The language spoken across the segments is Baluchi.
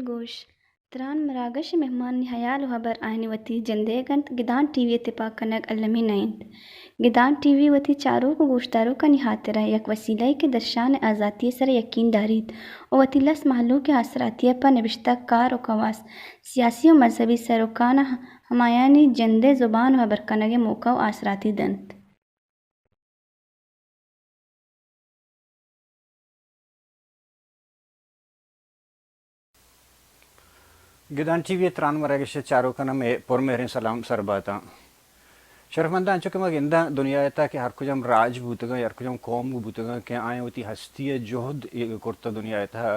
گوش، تران مراگش ءِ مہمانانی ہیال ءُ ہبر آیانی وتی جندئیگ اَنت، گدان ٹی وی ءِ تپاک کنگ المی نہ اِنت۔ گدان ٹی وی وتی چاروک ءُ گوشداروکانی ہاترا یک وسیلہ یے کہ درشان ءِ آزاتی ءِ سرا یکین داریت ءُ وتی لس مہلوک ءِ آسراتی ءَ پہ نبشتہ کار ءُ کواس، سیاسی ءُ مذہبی سروکاں ہمایانی جند ءِ زبان ءُ ہبر کنگ ءِ موقع ءُ آسراتی دنت۔ گدان ٹی وی ءِ تران مراگش ءِ چاروکاں مئے پرمہریں سلام سر باتاں۔ شرفمنداں، انچو کہ ما گنداں دنیا ءِ تہا کہ ہر کجام راج بوتگاں، ہر کجام قوم بوتگاں کہ آیاں وتی ہستی ءِ جہد کرتہ دنیا ءِ تہا،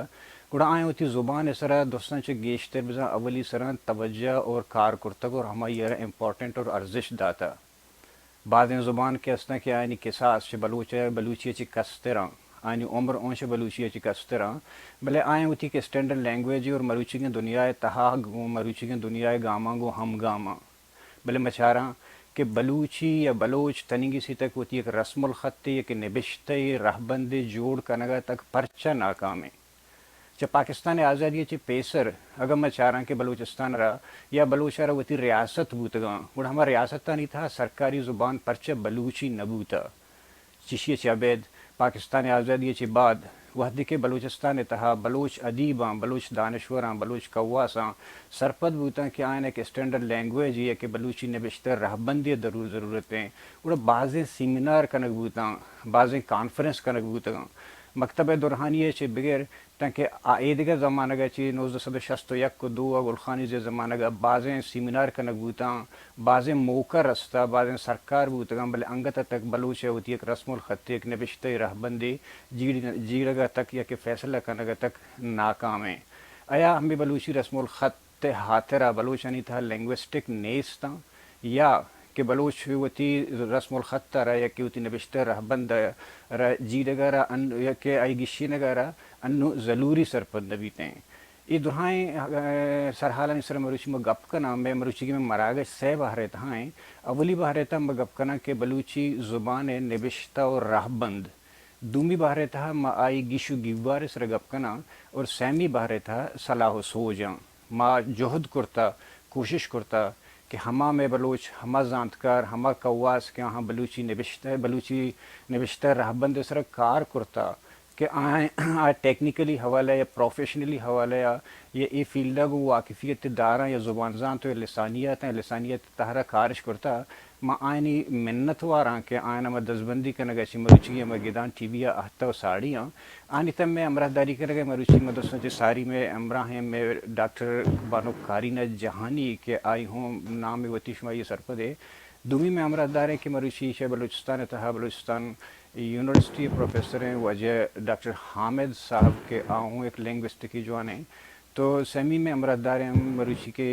گڑا آیاں وتی زبان ءِ سرا درستاں چہ گیشتر بزاں اولی سراں توجہ اور کار کرتگ اور ہمائی ءَ را امپورٹنٹ اور ارزشت داتہ۔ بازیں زبان کہ استاں کہ آیانی کساس چہ بلوچ ءَ، بلوچی ءَ چہ کستراں، آیانی عمر اوں چہ بلوچی ءَ چہ کستراں، بلے آیاں وتی یک اسٹینڈرڈ لینگویج اور مروچیگیں دنیا ءِ تہا گوں مروچیگیں دنیا ءِ گاماں گوں ہمگاماں۔ بلے ما چاراں کہ بلوچی یا بلوچ تنیگی سیتک وتی یک رسم الخطے، یک نبشتہ ءِ رہبندے جوڑ کنگ ءَ تک پرچہ ناکامیں۔ چہ پاکستان ءِ آزادی ءَ چہ پیسر اگاں ما چاراں کہ بلوچستان ءَ را یا بلوچ ءَ را وتی ریاست بوتگاں، گڑا ہما ریاستانی تہا سرکاری زبان پرچہ بلوچی نہ بوتہ؟ چشی ءَ چہ ابید پاکستان ءِ آزادی ءَ چہ بعد وہدے کہ بلوچستان ءِ تہا بلوچ ادیباں، بلوچ دانشوراں، بلوچ کواساں سرپد بوتاں کہ آیاں یک اسٹینڈرڈ لینگویج یا کہ بلوچی نبشتہ رہبندے ءِ ضرور-، ضرورت ایں، گڑا بازیں سیمینار کنگ بوتاں، بازیں کانفرنس کنگ بوتگاں۔ مکتبہ درہانی ءَ چہ بگر تانکہ آ اے دگہ زمانگ ءَ چہ نوزدہ سد ءُ شست ءُ یک ءُ دو ءَ گل خان ایزی ءِ زمانگ ءَ بازیں سیمینار کنگ بوتاں، بازیں موقع رستہ، بازیں سرکار بوتگاں، بلے انگت ءَ تک بلوچ ءَ وتی یک رسم الخط، یک نبشتہ ءِ رہبندے جیڑ-، جیڑگ ءَ تک یا کہ فیصلہ کنگ ءَ تک ناکام ایں۔ آیا ہمے بلوچی رسم الخط ءِ ہاترا بلوچانی تہا لنگوسٹک نیست اَں یا کہ بلوچ وتی رسم الخط ءَ را یا کہ وتی نبشتہ رہبند ءَ را جیڑگ ءَ را ان-، یا کہ آئی گیشینگ ءَ را انوں زلوری سرپد نہ بیتیں؟ اے درائیں، اہ، سرحالانی سرا مروچی ما گپ کناں، مئے مروچیگیں مراگش سئے بہر ءِ تہا ایں۔ اولی بہر ءِ تہا ما گپ کناں کہ بلوچی زبان ءِ نبشتہ ءُ رہبند۔ دومی بہر ءِ تہا ما آئی گیش ءُ گیوار ءِ سرا گپ کناں اور سیمی بہر ءِ تہا صلاح ءُ سوج اَں۔ ما جہد کرتہ، کوشش کرتہ کہ ہما مئے بلوچ، ہما زانتکار، ہما کواس کہ آہاں بلوچی نبشتہ، بلوچی نبشتہ رہبند ءِ سرا کار کرتہ کہ آ، آ ٹیکنیکلی حوالہ یا پروفیشنلی حوالہ یا، یا اے فیلڈ ءَ گوں واقفیت داراں یا زبان زانت ءُ لسانیات اَں، لسانیات ءِ تہا را کارش کرتہ، ما آیانی منت واراں کہ آیاں ہما دزبندی کنگ ءَ چہ مروچی ہما گدان ٹی وی ءَ اہتہ ءُ ساڑی اَں۔ آنی تہ مئے ہمراہداری کنگ ءَ مروچی ما درستاں چہ ساری مئے ہمراہیں مئے ڈاکٹر بانک کارینہ جہانی کہ آئی ہوں نام وتی شمائی سرپد ایں۔ دومی مئے ہمراہدار ایں کہ مروچی چہ بلوچستان ءِ تہا بلوچستان یونیورسٹی ءِ پروفیسر ایں واجہ ڈاکٹر حامد صاحب کہ آ ہوں یک لنگوسٹکی جوان ایں۔ تو سیمی مئے ہمراہدار ایں مروچی کہ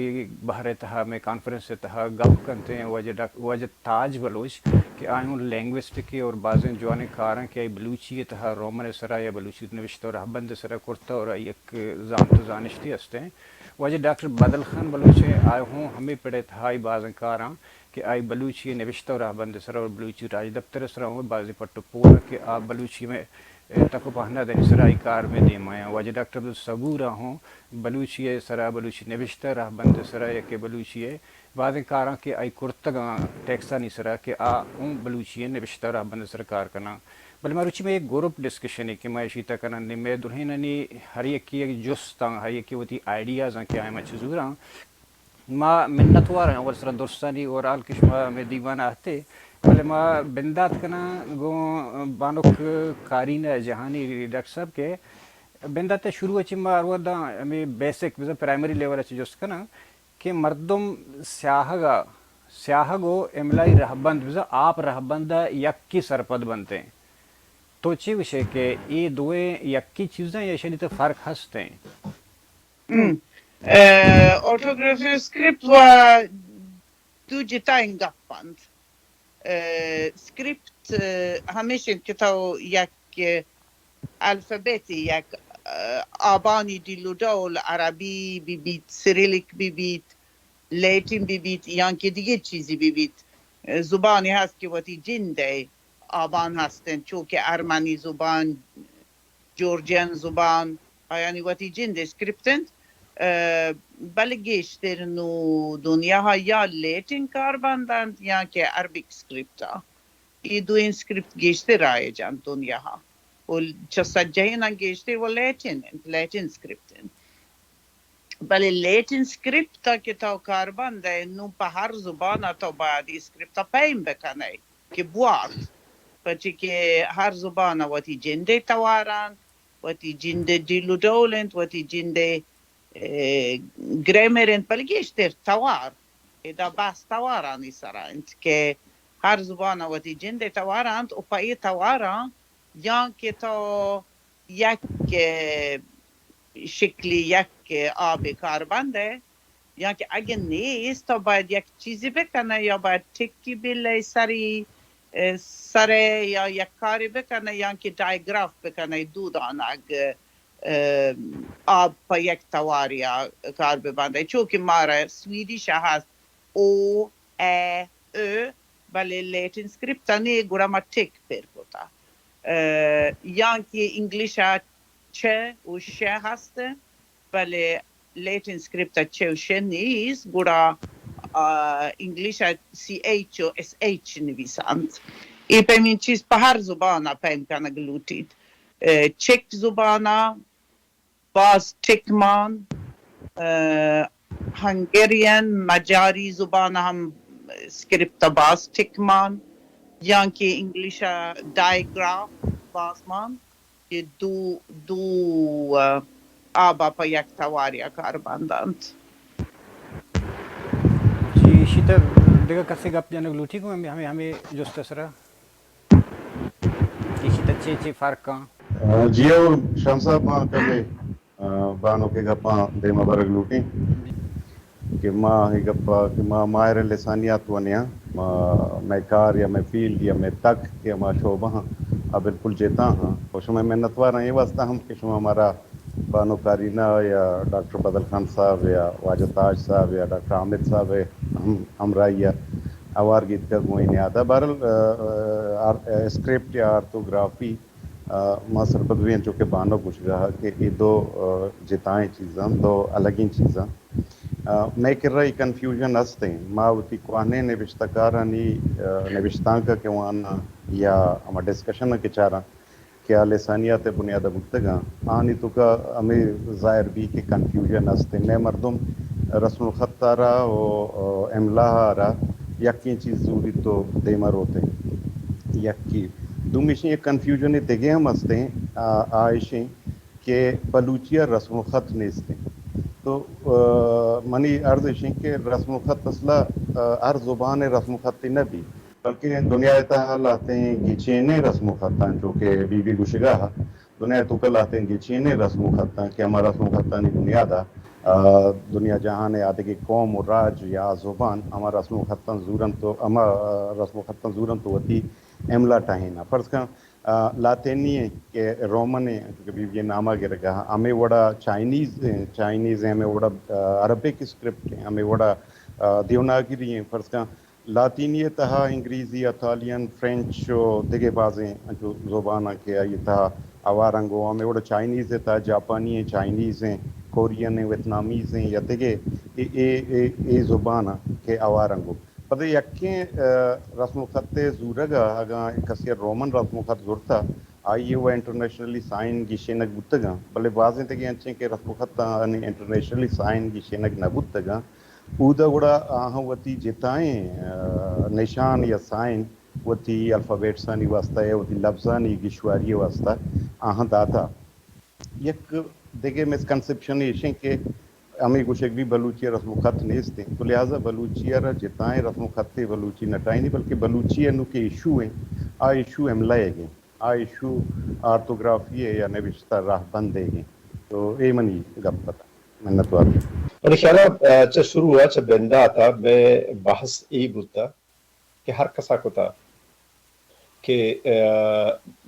بہر ءِ تہا مئے کانفرنس ءِ تہا گپ کنت ایں واجہ ڈاک-، واجہ تاج بلوچ کہ آ ہوں لنگوسٹک ایں اور بازیں جوانیں کاراں کہ آئی بلوچی ءِ تہا رومن ءِ سرا یا بلوچی نبشتہ ءُ رہبند ءِ سرا کرتہ اور آئی یک زانت ءُ زانشتے است ایں۔ واجہ ڈاکٹر بدل خان بلوچ ایں، آ ہوں ہمے پڑ ءِ تہا آئی بازیں کاراں کہ آئی بلوچی ءِ نبشتہ ءُ رہبند ءِ سرا اور بلوچی راجدپتر ءِ سرا ہوں بازیں پٹ ءُ پول اَں کہ آ بلوچی مئے تک ءُ پہنادانی سرا آئی کار مئے دیما اَں۔ واجہ ڈاکٹر عبدالصبور ءَ ہوں بلوچی ءِ سرا، بلوچی نبشتہ رہبند ءِ سرا یا کہ بلوچی ءِ بازیں کاراں کہ آئی کرتگ اَں ٹیکسانی سرا کہ آ ہوں بلوچی ءِ نبشتہ رہبند ءِ سرا کار کناں۔ بلے مروچی مئے یک گروپ ڈسکشنے کہ ما ایشی تہ کناں، نی مئے درہینانی ہر یکے یک جست اَں، ہر یکے وتی آئیڈیاز اَں کہ آیاں ما چہ زوراں۔ ما منت وار ایں اول سرا درستانی اوور آل کہ شما مئے دیوان ءَ اہتے، بلے ما بندات کناں گوں بانک کارینہ جہانی ڈاکٹر صاحب کہ بندات ءِ شروع ءَ چہ ما ہر وھداں ہمے بیسک بزاں پرائمری لیول ءَ چہ جست کناں کہ مردم سیاہگ ءَ سیاہگ و املائی رہبند بزاں آپ رہبند ء یکے سرپد بنت انت۔ تو چے گوشئے کہ اے دوئیں یکے چیزاں یا ایشانی تہ فرق ہست انت؟ ہم۔ ء، آرتوگرافی و اسکرپت و دو جتائیں گپ انت۔ ء، اسکرپت، ء، ہمیش انت کہ تو یک الفبیتی، یک، ء، آبانی ڈیل و ڈول، عربی ببیت، سیریلک ببیت، لیٹن ببیت، یا کہ دگہ چیزی ببیت۔ ء، زبانی ہست کہ وتی جندئے آبان ہست انت، چو کہ ارمنی زبان، جورجین زبان، آیانی وتی جندئے اسکرپت انت، ء، بلے گیشتر نوں دنیا ء یا لیٹن کار بند انت یا کہ عربک اسکرپت ء۔ اے دوئیں اسکرپت گیشتر رائج انت دنیا ء۔ و چہ سجہیناں گیشتر و لیٹن انت، لیٹن اسکرپت انت۔ بلے لیٹن اسکرپت ء کہ تو کار بند ئے، نوں پہ ہر زبان ء تو باید اے اسکرپت ء پیم بہ کن ئے کہ بوارت، پرچے کہ ہر زبان ء وتی جندئے توار انت، وتی جندئے ڈیل و ڈول انت، وتی جندئے، ء، گرامر انت، بلے گیشتر توار۔ ادا بحث توارانی سرا انت کہ ہر زبان ء وتی جندئے توار انت و پہ اے تواراں یا کہ تو یک، ء، شکلی یک آبے کار بند ئے، یا کہ اگہ نیست تو باید یک چیزی بکن ئے یا باید ٹکی بلے سری، ء، سرے یا یک کاری بکن ئے یا کہ ڈائیگراف بکن ئے، دو دانگ، ء، آب پہ یک تواریا کار ببند ئے۔ چو کہ مارا سویڈش ء ہست او، ا، او، بلے لیٹن اسکرپت ء نی، گڑا ما ٹک پر کتا۔ ء، یا کہ انگلش ء چ و ش ہست، بلے لیٹن اسکرپت ء چ و ش نیست، گڑا، آ، انگلش ء سی ایچ و ایس ایچ نویسانت۔ اے پیمیں چیز پہ ہر زبان ء پیم کنگ لوٹیت۔ ء، چیک زبان ء باز ٹک مان، ء، ہنگیرین، مجاری زبان ء ہم اسکرپت ء باز ٹک مان، یا کہ انگلش ء ڈائیگراف باز مان، کہ دو، دو، ء، آبا پہ یک تواریا کار بندانت۔ جی، ایشی تہ دگہ کسے گپ جنگ لوٹی گوں ہمے، ہمے، ہمے جست ء سرا؟ ایشی تہ چے چے فرق آں؟ آ، جی او، شام صاحب، ما کمے، آ، بانک ء گپاں دیما برگ لوٹیں کہ ما اے گپ ء کہ ما ماہر لسانیات ونیاں، ما، مئے کار یا مئے فیلڈ یا مئے تک کہ ہما شعبہ ہاں، آ بالکل جتا ہاں۔ و شمئے منتواراں اے واسطہ ہم کہ شما مارا بانک کارینہ یا ڈاکٹر بدل خان صاحب یا واجہ تاج صاحب یا ڈاکٹر حامد صاحب ء ہم، ہمراہی ء اوار گیتکگ گوں اے نیاد ء۔ بہرحال، ء، ء، آر-، ء، اسکرپٹ یا آرتوگرافی، ء، ما سرپد بیں چونکہ بانک گوشگا کہ اے دو، ء، جتائیں چیزاں، دو الگیں چیزاں۔ ء، مئے کرا اے کنفیوژن ہستیں۔ ما وتی کوہنیں نبشتہ کارانی، ء، نبشتانک کہ واناں یا ہما ڈسکشن کہ چاراں، کہ آ لسانیات ء بنیاد ء بوتگاں، آنی توکا ہمے ظاہر بی کہ کنفیوژن است۔ مئے مردم رسم الخط ء را و، و املا ء را یکیں چیز زوریت و دیما روت انت۔ یکے۔ دومیشیں یک کنفیوژن دگہ ہم است انت، آ، آ ایشیں کہ بلوچی ء رسم الخط نیست انت۔ تو، آ، منی عرض ایشیں کہ رسم الخط اصلا، آ، ہر زبان ء رسم الخط نہ بی۔ بلکیں دنیا ء تہا لہتیں گچینیں رسم و خطاں، چو کہ بی بی گوشگا، دنیا ء توکا لہتیں گچینیں رسم و خطاں کہ ہما رسم و خطانی بنیاد ء، آ، دنیا جہان ء آدگہ قوم و راج یا زبان ہما رسم و خطاں زورنت و ہما، آ، رسم و خطاں زورنت و وتی املا ٹہیناں۔ فرض کن، آ، لاتینی ء کہ رومن ء، چونکہ بی بی ء نام ء گرگا، ہمے وڑا چائنیز ء، چائنیز ء ہمے وڑا، آ، عربک اسکرپٹ ء ہمے وڑا، آ، دیوناگری ء، فرض کن، لاتینی ء تہا انگریزی، اطالین، فرینچ و دگہ بازیں انچو زباناں کہ آئی ء تہا ہوار انگو، ہمے وڑا چائنیز ء تہا جاپانی ء، چائنیز ء، کورین ء، ویتنامیز ء یا دگہ اے، اے، اے، اے زباناں کہ ہوار انگو۔ پدا یکیں، ء، رسم الخط ء زورگ ء اگاں کسے ء رومن رسم الخط زرتہ، آئی ء و انٹرنیشنلی سائن گیشینگ بوتگاں، بلے بازیں دگہ انچیں کہ رسم الخطانی انٹرنیشنلی سائن گیشینگ نہ بوتگاں۔ اودا گڑا آہاں وتی جتائیں، آ، نشان یا سائن وتی الفابیٹسانی واسطہ یا وتی لبزانی گیشواری واسطہ آہاں داتا۔ یک دگہ مسکنسپشن ایشیں کہ ہمے گوشگ بی بلوچی ء رسم و خط نیست انت، تو لہذا بلوچی ء را جتائیں رسم و خطے بلوچی نٹائینی، بلکہ بلوچی ء نوں کہ ایشو انت، آ ایشو املائیگ انت، آ ایشو آرتوگرافی ء یا نبشتہ راہبندیگ انت۔ تو اے منی گپ ات۔ منتوار۔ منی خیال ء، چہ شروع ء چہ بندات ء مئے بحث اے بوتہ کہ ہر کسا کتا کہ، آ،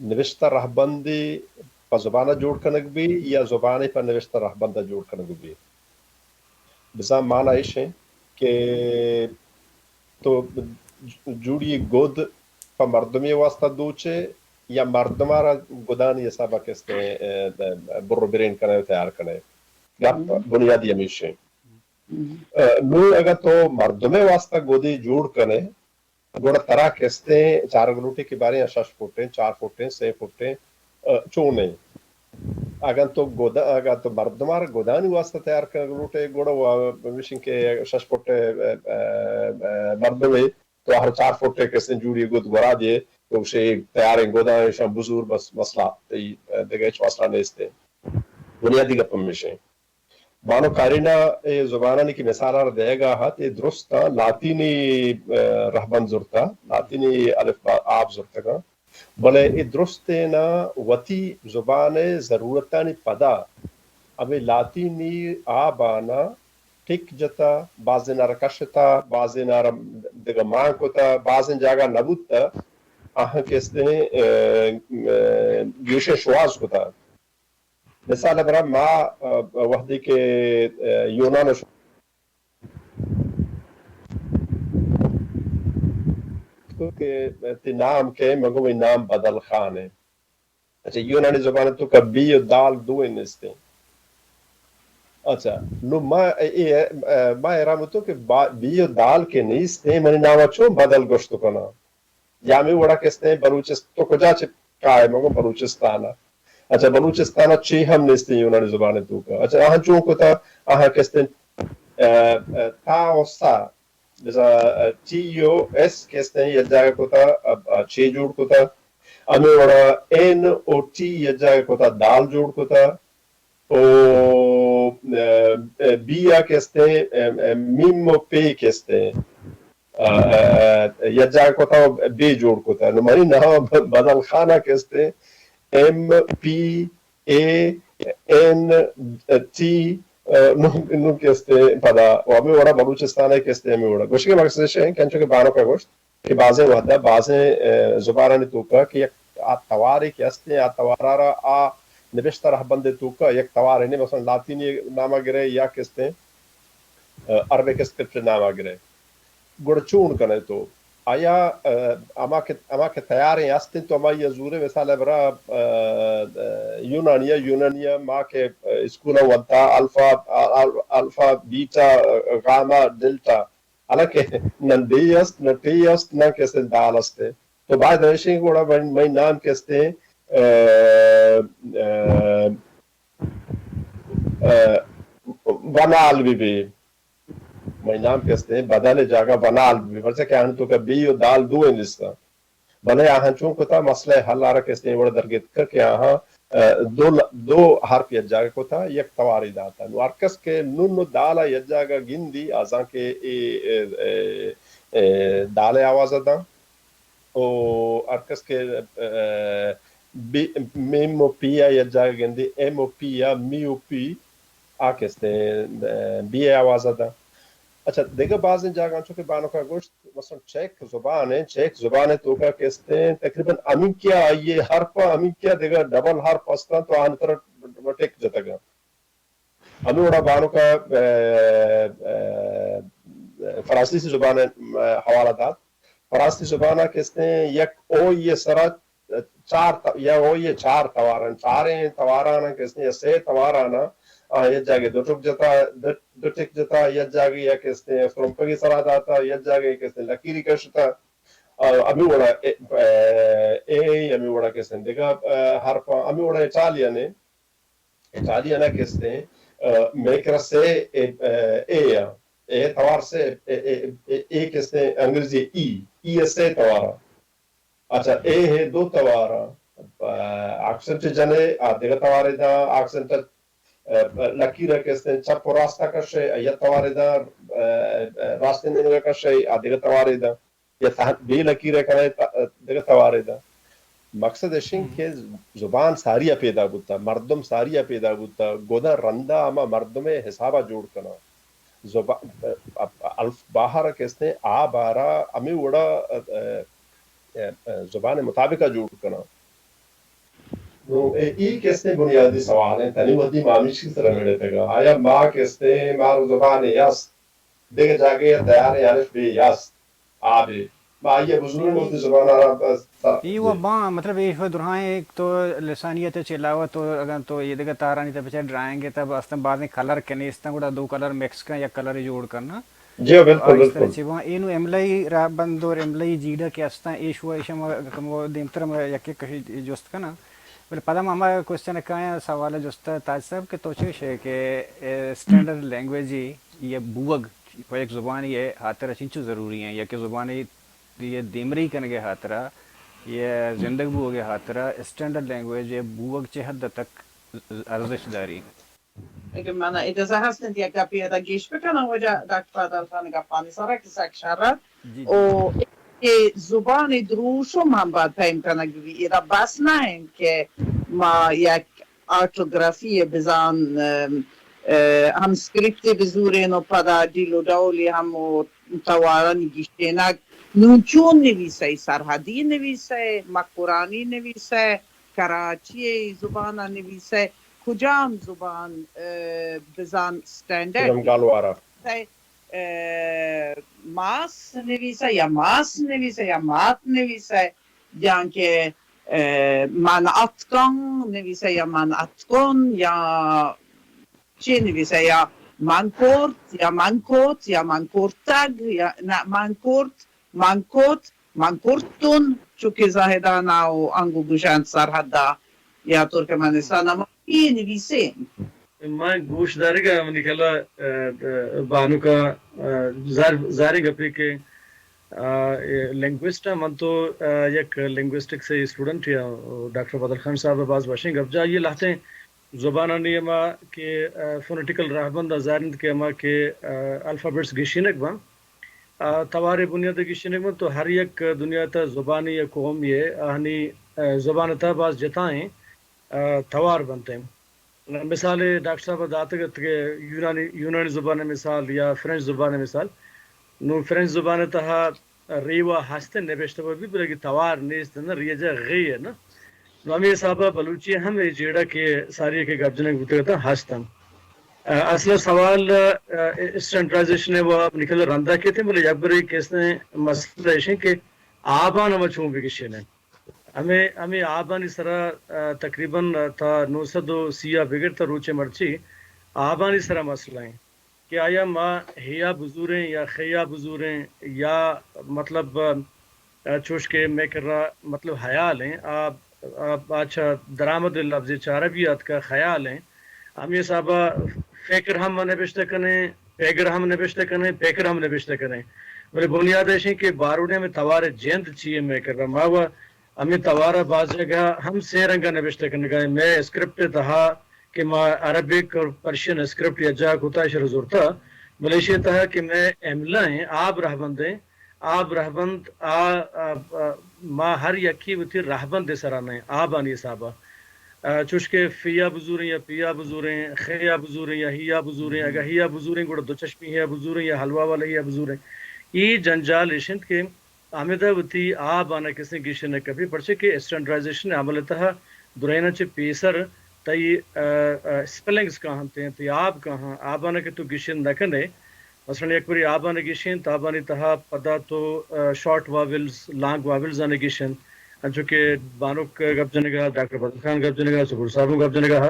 نوشتہ رہبندے پہ زبان ء جوڑ کنگ بی یا زبانے پہ نوشتہ رہبند ء جوڑ کنگ بی۔ بزاں مانا ایش انت کہ تو جوڑی گد پہ مردمے واسطہ دوچے یا مردم ء را گدانی حساب ء کستے، آ، برو برین کنے و تیار کنے۔ گپ بنیادی ہمیش انت۔ آ، نوں اگاں تو مردمے واسطہ گدے جوڑ کنے، گڑا ترا کستیں چارگ لوٹی کہ باریں شش فٹیں، چار فٹیں، سے فٹیں، آ، چونیں۔ اگاں تو گد-، اگاں تو مردمار گدانی واسطہ تیار کنگ لوٹے، گڑا وہ ہمیشیں کہ شش فٹ، آ، آ، آ، مردمے تو ہر چار فٹ کستیں جوڑی گد گورا دے، تو شے تیاریں گداں شان بزور بس مسئلہ، تئی، آ، دگہ ہچ مسئلہ نیستے۔ بنیادی گپ ہمیشیں۔ بانک کارینا اے زبانانی کہ مثال ء را دئیگا ات، اے درست ء لاطینی، آ، رہبند زرتا، لاطینی الف با آب زرتگاں۔ بلے اے درستین ء وتی زبان ء ضرورتانی پدا ہمے لاطینی آبانا ٹک جتا، بازین ء را کشتا، بازین ء را دگہ مان کتا، بازین جاگہ نہ بوتا، آہاں کستیں، آ، آ، گیشیں شواز کتا۔ مثال ء برا ما، آ، وہدے کہ، آ، یونان ء شو-، تو کہ تئی نام کے؟ مگو منی نام بدل خان ہے۔ اچھا، یونانی زبان تو کا بی و دال دو نیستیں۔ اچھا، نو ما اے، اے، آ، ما حیران تو کہ با-، بی و دال کے نیستیں، منی نام چون بدل گوشت کنا؟ یا ہمے وڑا کستیں بلوچست-، تو کجا چہ کائے؟ مگو بلوچستان ء۔ اچھا، بلوچستان ء چے ہم نیستیں یونانی زبان ء توکا۔ اچھا، آہاں چون کتا؟ آہاں کستیں، آ، آ، تا و سا، بزاں، آ، ٹی و ایس کستیں یک جاگہ کتا، آ، آ، چے جوڑ کتا۔ ہمے وڑا این و ٹی یک جاگہ کتا، دال جوڑ کتا۔ او، آ، آ، بی آ کستیں، آ، آ، میم و پے کستیں۔ آ، آ، آ، یک جاگہ کتا و بے جوڑ کتا۔ نو منی نام بدل خان ء کستیں، ایم پی اے این ٹی، آ، نو، نو کستیں پدا۔ و ہمے وڑا بلوچستان ء کستیں ہمے وڑا۔ گوشگ ء مقصد اش انت کہ انچو کہ بانک ء گوشت، کہ بازیں وہدا بازیں، آ، زبانانی توکا کہ یک آ توارے کہ ہستیں، آ توارا را آ نبشتہ رہبندے توکا یک توارے نے، مثلاً لاطینی ناما گرے یا کستیں، آ، عربک اسکرپٹ ناما گرے۔ گڑا چون کنے تو؟ آیا، آ، ہما کہ، ہما کہ تیاریں ہستیں تو ہمائی زورے، مثال برا، آ، آ، یونانیا، یونانیا ما کہ، آ، اسکولا ونتا الفا، آ، آ، الفا، بیٹا، آ، گاما، ڈیلٹا، حالانکہ نہ بے است، نہ ٹے است، نہ کستیں دال است۔ تو باید ہمیشیں گڑا من، من نام کستیں، آ، آ، آ، بنال بی بی۔ من نام کستیں بدل جاگہ بنال بی بی۔ پرچہ کہ آن تو کہ بی و دال دو نیستاں۔ بلے آہاں چون کتا مسئلہ حل آرا کستیں وڑ درگیتکا کہ آہاں، آ، دو ل-، دو حرف یک جاگہ کتا، یک تواری داتا۔ نو ہر کس کہ نون و دالا یک جاگہ گندی، آزاں کہ اے، اے، اے، اے دال آواز داں۔ او ہر کس کہ، آ، بی، میم و پی آ یک جاگہ گندی، ایم و پی آ، می و پی آ کستیں، آ، بی آواز داں۔ اچھا، دگہ بازیں جاگہ انچو کہ بانکا گوشت، مثلاً چیک زبان ہے، چیک زبان ہے توکا کستیں تقریباً ہمینکیا آئیے حرف ہمینکیا دگہ ڈبل حرف استاں تو آن طرف ٹک جتگا۔ ہمیں وڑا بانکا، آ، آ، فرانسیسی زبان ہے، آ، حوالہ دات۔ فرانسیسی زبان ہے کستیں یک او یہ سرا چار ت-، یا او یہ چار توارن، چاریں تواران کستیں یا سے تواران، آ، یہ جاگہ دو ٹک جتا، دو، دو ٹک جتا، یک جاگہ یا کستیں سرمپگی سرا داتا، یک جاگہ کستیں لکیری کشتا۔ آ، ہمیں وڑا اے، اے، اے، ہمیں وڑا کستیں دگہ، آ، حرف، ہمیں وڑا اٹالین ہے۔ اٹالین ء کستیں، آ، مئے کرا سے اے، اے، اے ء، اے توار سے اے، اے، اے، اے کستیں انگریزی ای، ای ء سے توار ء۔ اچھا، اے ہے دو توار ء، آ، آکسنٹ جنے آ دگہ توارے داں، آکسنٹ، لکیر ءَ کہ استیں چپ و راست ءَ کشئے، آئی ءَ توارے داں، ءَ، ءَ، راستیں نیمگ ءَ کشئے، آ دگہ توارے داں۔ یا تہ-، بے لکیر ءَ کنئے، ت-، دگہ توارے داں۔ مقصد اش انت کہ زبان ساری ءَ پیدا بوتہ، مردم ساری ءَ پیدا بوتہ، گداں رندا ہما مردم ءِ حساب ءَ جوڑ کناں۔ زبا-، ءَ، ءَ، الف باہر کہ استیں، آ بارا ہمے وڑا، ءَ، ءَ، ءَ، ءَ، زبان ءِ مطابق ءَ جوڑ کناں۔ نوں اے، اے کہ استیں بنیادی سوال انت، تنی وھدی ما ہمیشی سرا مڑتگاں۔ آیا ما کہ استیں، مارا زبانے است، دگہ جاگہے ءَ تیاریں الف بے است، آ بے۔ ما آئی ءَ بزوریں وتی زبان ءَ را بس۔ اے و باں، مطلب، اے و درائیں ایک تو لسانیت ءَ چہ علاوہ تو اگاں تو اے دگہ تارانی تہ بچار ڈرائنگ ءِ تہ استاں بازیں کلر کہ نیستاں، گڑا دو کلر مکس کن، یک کلرے جوڑ کن۔ جی ہاں، بالکل، آ، اس طرح بالکل۔ چہ باں، اے نوں املائی راہبند اور املائی جیڑہ کہ استاں، اے شو، ایشاں ما کمو دیمتر ما یک یک کشی جست کناں۔ بلے پدا ما ہما کوسچن ءَ کایاں، سوال ءَ جست ءَ تاج صاحب کہ تو چے گشئے کہ، اے، اسٹینڈرڈ لینگویج ءِ بوگ پہ یک زبانے ءِ ہاترا چنچو ضروری ایں، یا کہ زبانے ءِ دیمرئی کنگ ءِ ہاترا یا زندگ بوگ ءِ ہاترا اسٹینڈرڈ لینگویج ءِ بوگ چہ حد تک ارزشت داری؟ اگہ من اجازہ ہست انت، یک گپے ادا گیش بکناں واجہ ڈاکٹر فاضل خان گپانی سرا کہ سک شر ات۔ جی، جی۔ او کہ زبان دروشم ہم باید پیم کنگ بی۔ ادا بس نہ انت کہ ما یک آرٹوگرافی بزان، ام، اه، ہم اسکرپٹ بزورین و پدا ڈیل و ڈولی ہم و توارانی گیشینگ۔ نون چون نویسئے؟ سرحدی نویسئے؟ مکرانی نویسئے؟ کراچی زبان نویسئے؟ کجام زبان، اه، بزان اسٹینڈرڈ؟ کجام گالوارا؟ نویسئے؟ اه، ماس نویسئے یا ماس نویسئے یا مات نویسئے؟ یا کہ، اه، من اتکاں نویسئے یا من اتکن یا چے نویسئے؟ یا من کرت، یا من کت، یا من کرتگ، یا نہ، من کرت، من کت، من کرتن، چونکہ زاہدان ءَ و انگو گوشنت سرحد ءَ یا ترکمنستان ءَ، ما چے نویسیں؟ من گوش دارگ ءَ منی خیال ءَ، اه، بانک ءَ، اه، زر-، زریں گپے کہ، اه، لینگوسٹ ءَ من تو، اه، یک لینگوسٹکس ءِ اسٹوڈنٹ یا ڈاکٹر فاضل خان صاحب ءَ باز وشیں گپ جا، یہ لہتیں زبانانی ہما کہ، اه، فونیٹیکل راہبند ءَ زار انت کہ ہما کہ، اه، الفابیٹس گیشینگ باں، اه، توار ءِ بنیاد ءَ گیشینگ باں، تو ہر یک دنیا ءِ تہ ءَ زبانے یا قومے ءِ آہانی، اه، زبان ءِ تہ ءَ باز جتائیں، اه، توار بنت انت۔ مثال ءَ ڈاکٹر صاحب ءَ داتگ ات کہ یونانی، یونانی زبان ءِ مثال یا فرنچ زبان ءِ مثال۔ نوں فرنچ زبان ءِ تہ ءَ ریوا ہست انت، نبشتہ بہ بیت، بلے توار نیست انت، ری ءِ جاہ غے ءَ نہ۔ نوں ہمے حساب ءَ بلوچی ءَ ہم اے جیڑہ کہ ساری ءَ کہ گپ جنگ بوتگ اتاں ہست انت۔ اه، اصل سوال، اه، اسٹینڈرڈائزیشن ءِ و منی خیال ءَ رندا کیت انت، بلے یک برے کہ استیں مسئلہ ایش انت کہ آبان ءَ ما چون بگیشینیں۔ ہمے، ہمے آبانی سرا، اه، تقریباً، اه، تا نو سد و سی ءَ بگر تا روچ مرچی آبانی سرا مسئلہ انت کہ آیا ما ہیا بزوریں یا خیا بزوریں یا مطلب، اه، چوش کہ مئے کرا مطلب حیال انت، آ، آ، آ چہ درآمد لفظے چہ عربی اتکا خیال انت۔ ہمے حسابا فکر ہم نبشتہ کنیں، پیگر ہم نبشتہ کنیں، پیکر ہم نبشتہ کنیں۔ بلے بنیاد ایش انت کہ بارودیں ہمے توار جند چی انت مئے کرا۔ ما و ہمے توار ءَ باز جاگہ ہم سے رنگ ءَ نبشتہ کنگ ءَ ایں۔ مئے اسکرپٹ ءِ تہا کہ ما عربک اور پرشین اسکرپٹ یا جا کتا، ایشرا زرتا، بلے ایشی ءِ تہا کہ مئے املا ایں، آب رہبند ایں، آب رہبند آ، آ، آ، ما ہر یکے وتی رہبند ءِ سرا نہ ایں، آبانی حساب ءَ۔ آ، چوش کہ فیا بزوریں یا پیا بزوریں، خیا بزوریں یا ہیا بزوریں، اگاں ہیا بزوریں گڑا دو چشمی ہیا بزوریں یا حلوا والا ہیا بزوریں۔ اے جنجال ایش انت کہ ہمدا وتی آبان ءَ کسے گیشینگ کپی، پرچے کہ اسٹینڈرڈائزیشن ءِ عمل ءِ تہا درائیناں چہ پیسر تئی، اه، اه، اسپیلنگز کاہاں، تئی، تئی آب کاہاں، آبان ءَ کہ تو گیشینگ نہ کنے، مثلاً یک بری آبان ءَ گیشینت، آبانی تہا پدا تو، اه، شارٹ واولز، لانگ واولز آں گیشینت، انچو کہ بانک گپ جنگ ءَ، ڈاکٹر بدر خان گپ جنگ ءَ، سکور صاحب گپ جنگ ءَ،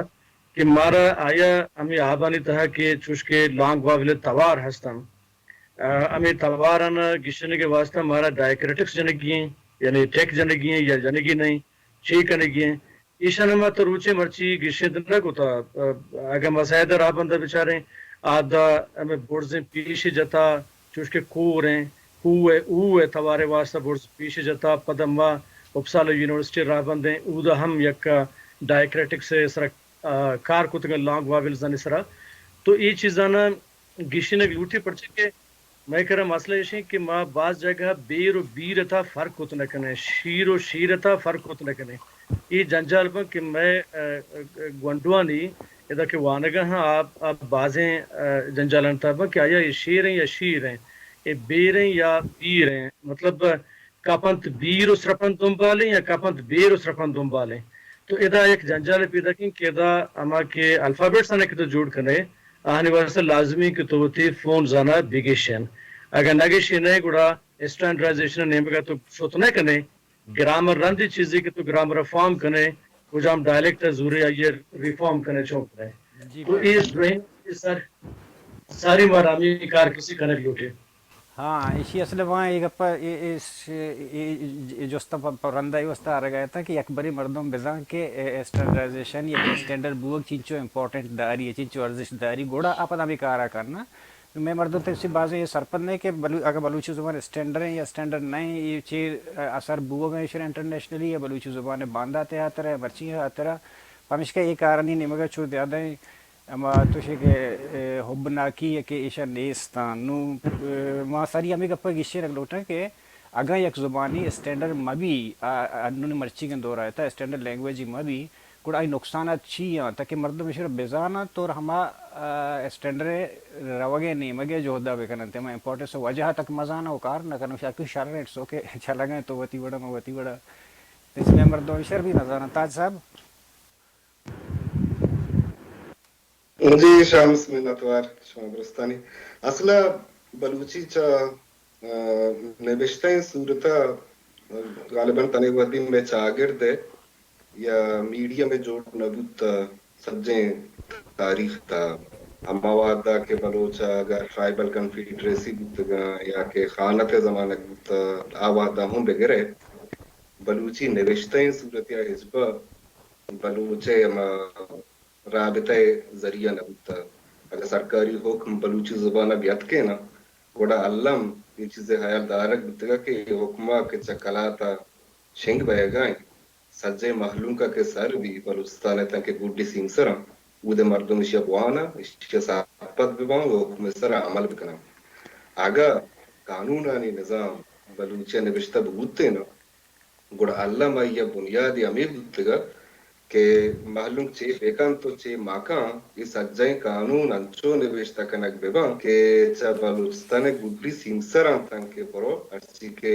کہ مارا آیا ہمے آبانی تہا کہ چوش کہ لانگ واول ءِ توار ہستاں، اه، ہمے تواران گیشینگ ءِ واسطہ مارا ڈائیکریٹکس جنگی ایں، یعنی ٹیک جنگی ایں یا جنگی نہ ایں، چے کنگی ایں۔ ایشان ءَ ما تا روچے مرچی گیشینت نہ کتا۔ اه، اگاں ما سیدہ راہبند ءَ بچاریں، آ دا ہمے برزیں پیش جتا، چوش کہ کور ایں، کو ءِ، او ءِ توار ءِ واسطہ برز پیش جتا، پدا ما اپسالا یونیورسٹی راہبند ایں، اودا ہم یک ڈائیکریٹکس ءِ سرا آ، کار کتگ لانگ واولزانی سرا۔ تو اے چیزانا گیشینگ لوٹی، پرچہ کہ مئے کرا مسئلہ ایش انت کہ ما باز جاگہ بیر و بیر ء تھا فرق کت نہ کنیں، شیر و شیر ء تھا فرق کت نہ کنیں۔ اے جنجال بنت کہ مئے، ء، ء، گونڈوانی ادا کہ وانگا ہاں آ، آ بازیں، ء، جنجالانی تھا بنت کہ آیا اے شیر ایں یا شیر ایں، اے بیر ایں یا بیر ایں، مطلب کپنت بیر و سرپنت دنبالیں یا کپنت بیر و سرپنت دنبالیں۔ تو ادا یک جنجالے پیداک انت کہ ادا ہما کہ الفابیٹس آناں کہ تو جوڑ کنے، آہانی واسطہ لازمی کہ تو وتی فونز آناں بگیشین۔ اگاں نہ گیشینے گڑا اسٹینڈرڈائزیشن نیمگا تو شت نہ کنے۔ گرامر رندی چیزے کہ تو گرامر فارم کنے، کجام ڈائلیکٹ زورے آئیے ریفارم کنے، چون کنے۔ جی تو بلکل۔ اے دوئیں سر-، ساری ما رامی کار کسی کنگ لوٹے۔ ہاں، ایشی اصل ء واں اے گپ ء، اے، اے ش-، اے، اے جست ء پ-، پ-، رند ء اے واسطہ آرگ ء اتاں کہ یک برے مردم بزاں کہ اے، اسٹینڈرڈائزیشن یا اسٹینڈرڈ بوگ چنچو امپورٹنٹ داری ء، چنچو ارزشت داری، گڑا آ پدا ہمے کار ء کناں۔ مئے مردم تمسی بازیں اے سرپد نہ کہ بلو-، اگاں بلوچی زبان اسٹینڈرڈ ایں یا اسٹینڈرڈ نہ ایں، اے چے اثر بوگ ء ایشرا انٹرنیشنلی یا بلوچی زبان ء باندات ء ہاترا یا مرچی ء ہاترا، پمیشکا اے کارانی نیمگ ء چو زیادہ ایں۔ ہما تو شے کہ، اے، حب ناکی ء کہ ایشاں نیست آں۔ نوں، اے، ما ساری ہمے گپ ء گیشینگ لوٹاں کہ اگاں یک زبانی اسٹینڈرڈ مہ بی، آ، آ، انونی مرچیگیں دور ء تھا اسٹینڈرڈ لینگویج مہ بی، گڑا آئی نقصانات چی آں؟ تاکہ مردم ایشرا بزاننت اور ہما، آ، اسٹینڈرڈ ء روگ ء نیمگ ء جہد ء بکننت۔ ہما امپورٹنس ء وجہ ء تک مزاناں و کار نہ کناں، شاکو شر انت، سو کہ چلگ ء تو وتی وڑا، من وتی وڑا۔ اس میں مردم ایشر بھی نہ زاناں۔ تاج صاحب؟ جی شمس، منتوار شما درستانی۔ اصل ء بلوچی چہ، آ، نبشتہ ئیں صورت ء غالباً تنے وھدی مئے چاگرد ء یا میڈیم ء جوڑ نہ بوت ء سجیں تاریخ تھا۔ ہما وھد ء کہ بلوچ ء اگاں ٹرائبل کنفیڈریسی بوتگاں یا کہ خانت ء زمانگ بوت ء آ وھد ء ہوں بگرے بلوچی نبشتہ ئیں صورت ء ہچبر بلوچ ء ہما رابطہ ء ذریعہ نہ بوتگ۔ اگاں سرکاری حکم بلوچی زبان ء بیاتکیناں، گڑا الم اے چیز ء ہیال دارگ بوتگ کہ اے حکم ء کہ چہ کلات ء شنگ بئیگ ء انت، سجہیں مہلوک ء کہ سر بی بلوچستان ء تنکہ گڈی سیمسراں، اود ء مردم ایشی ء بواناں، ایشی ء سرپد بباں و حکم ء سر ء عمل بکناں۔ اگاں قانونانی نظام بلوچی ء نبشتہ ببوتیناں، گڑا الم آئی ء بنیادی ہمے بوتگ کہ مہلوک چے بہ کنت و چے مہ کن، اے سجہیں قانون انچو نبشتہ کنگ بہ بنت کہ چہ بلوچستان ء گڈی سیمسراں تنکہ برو ہرچی کہ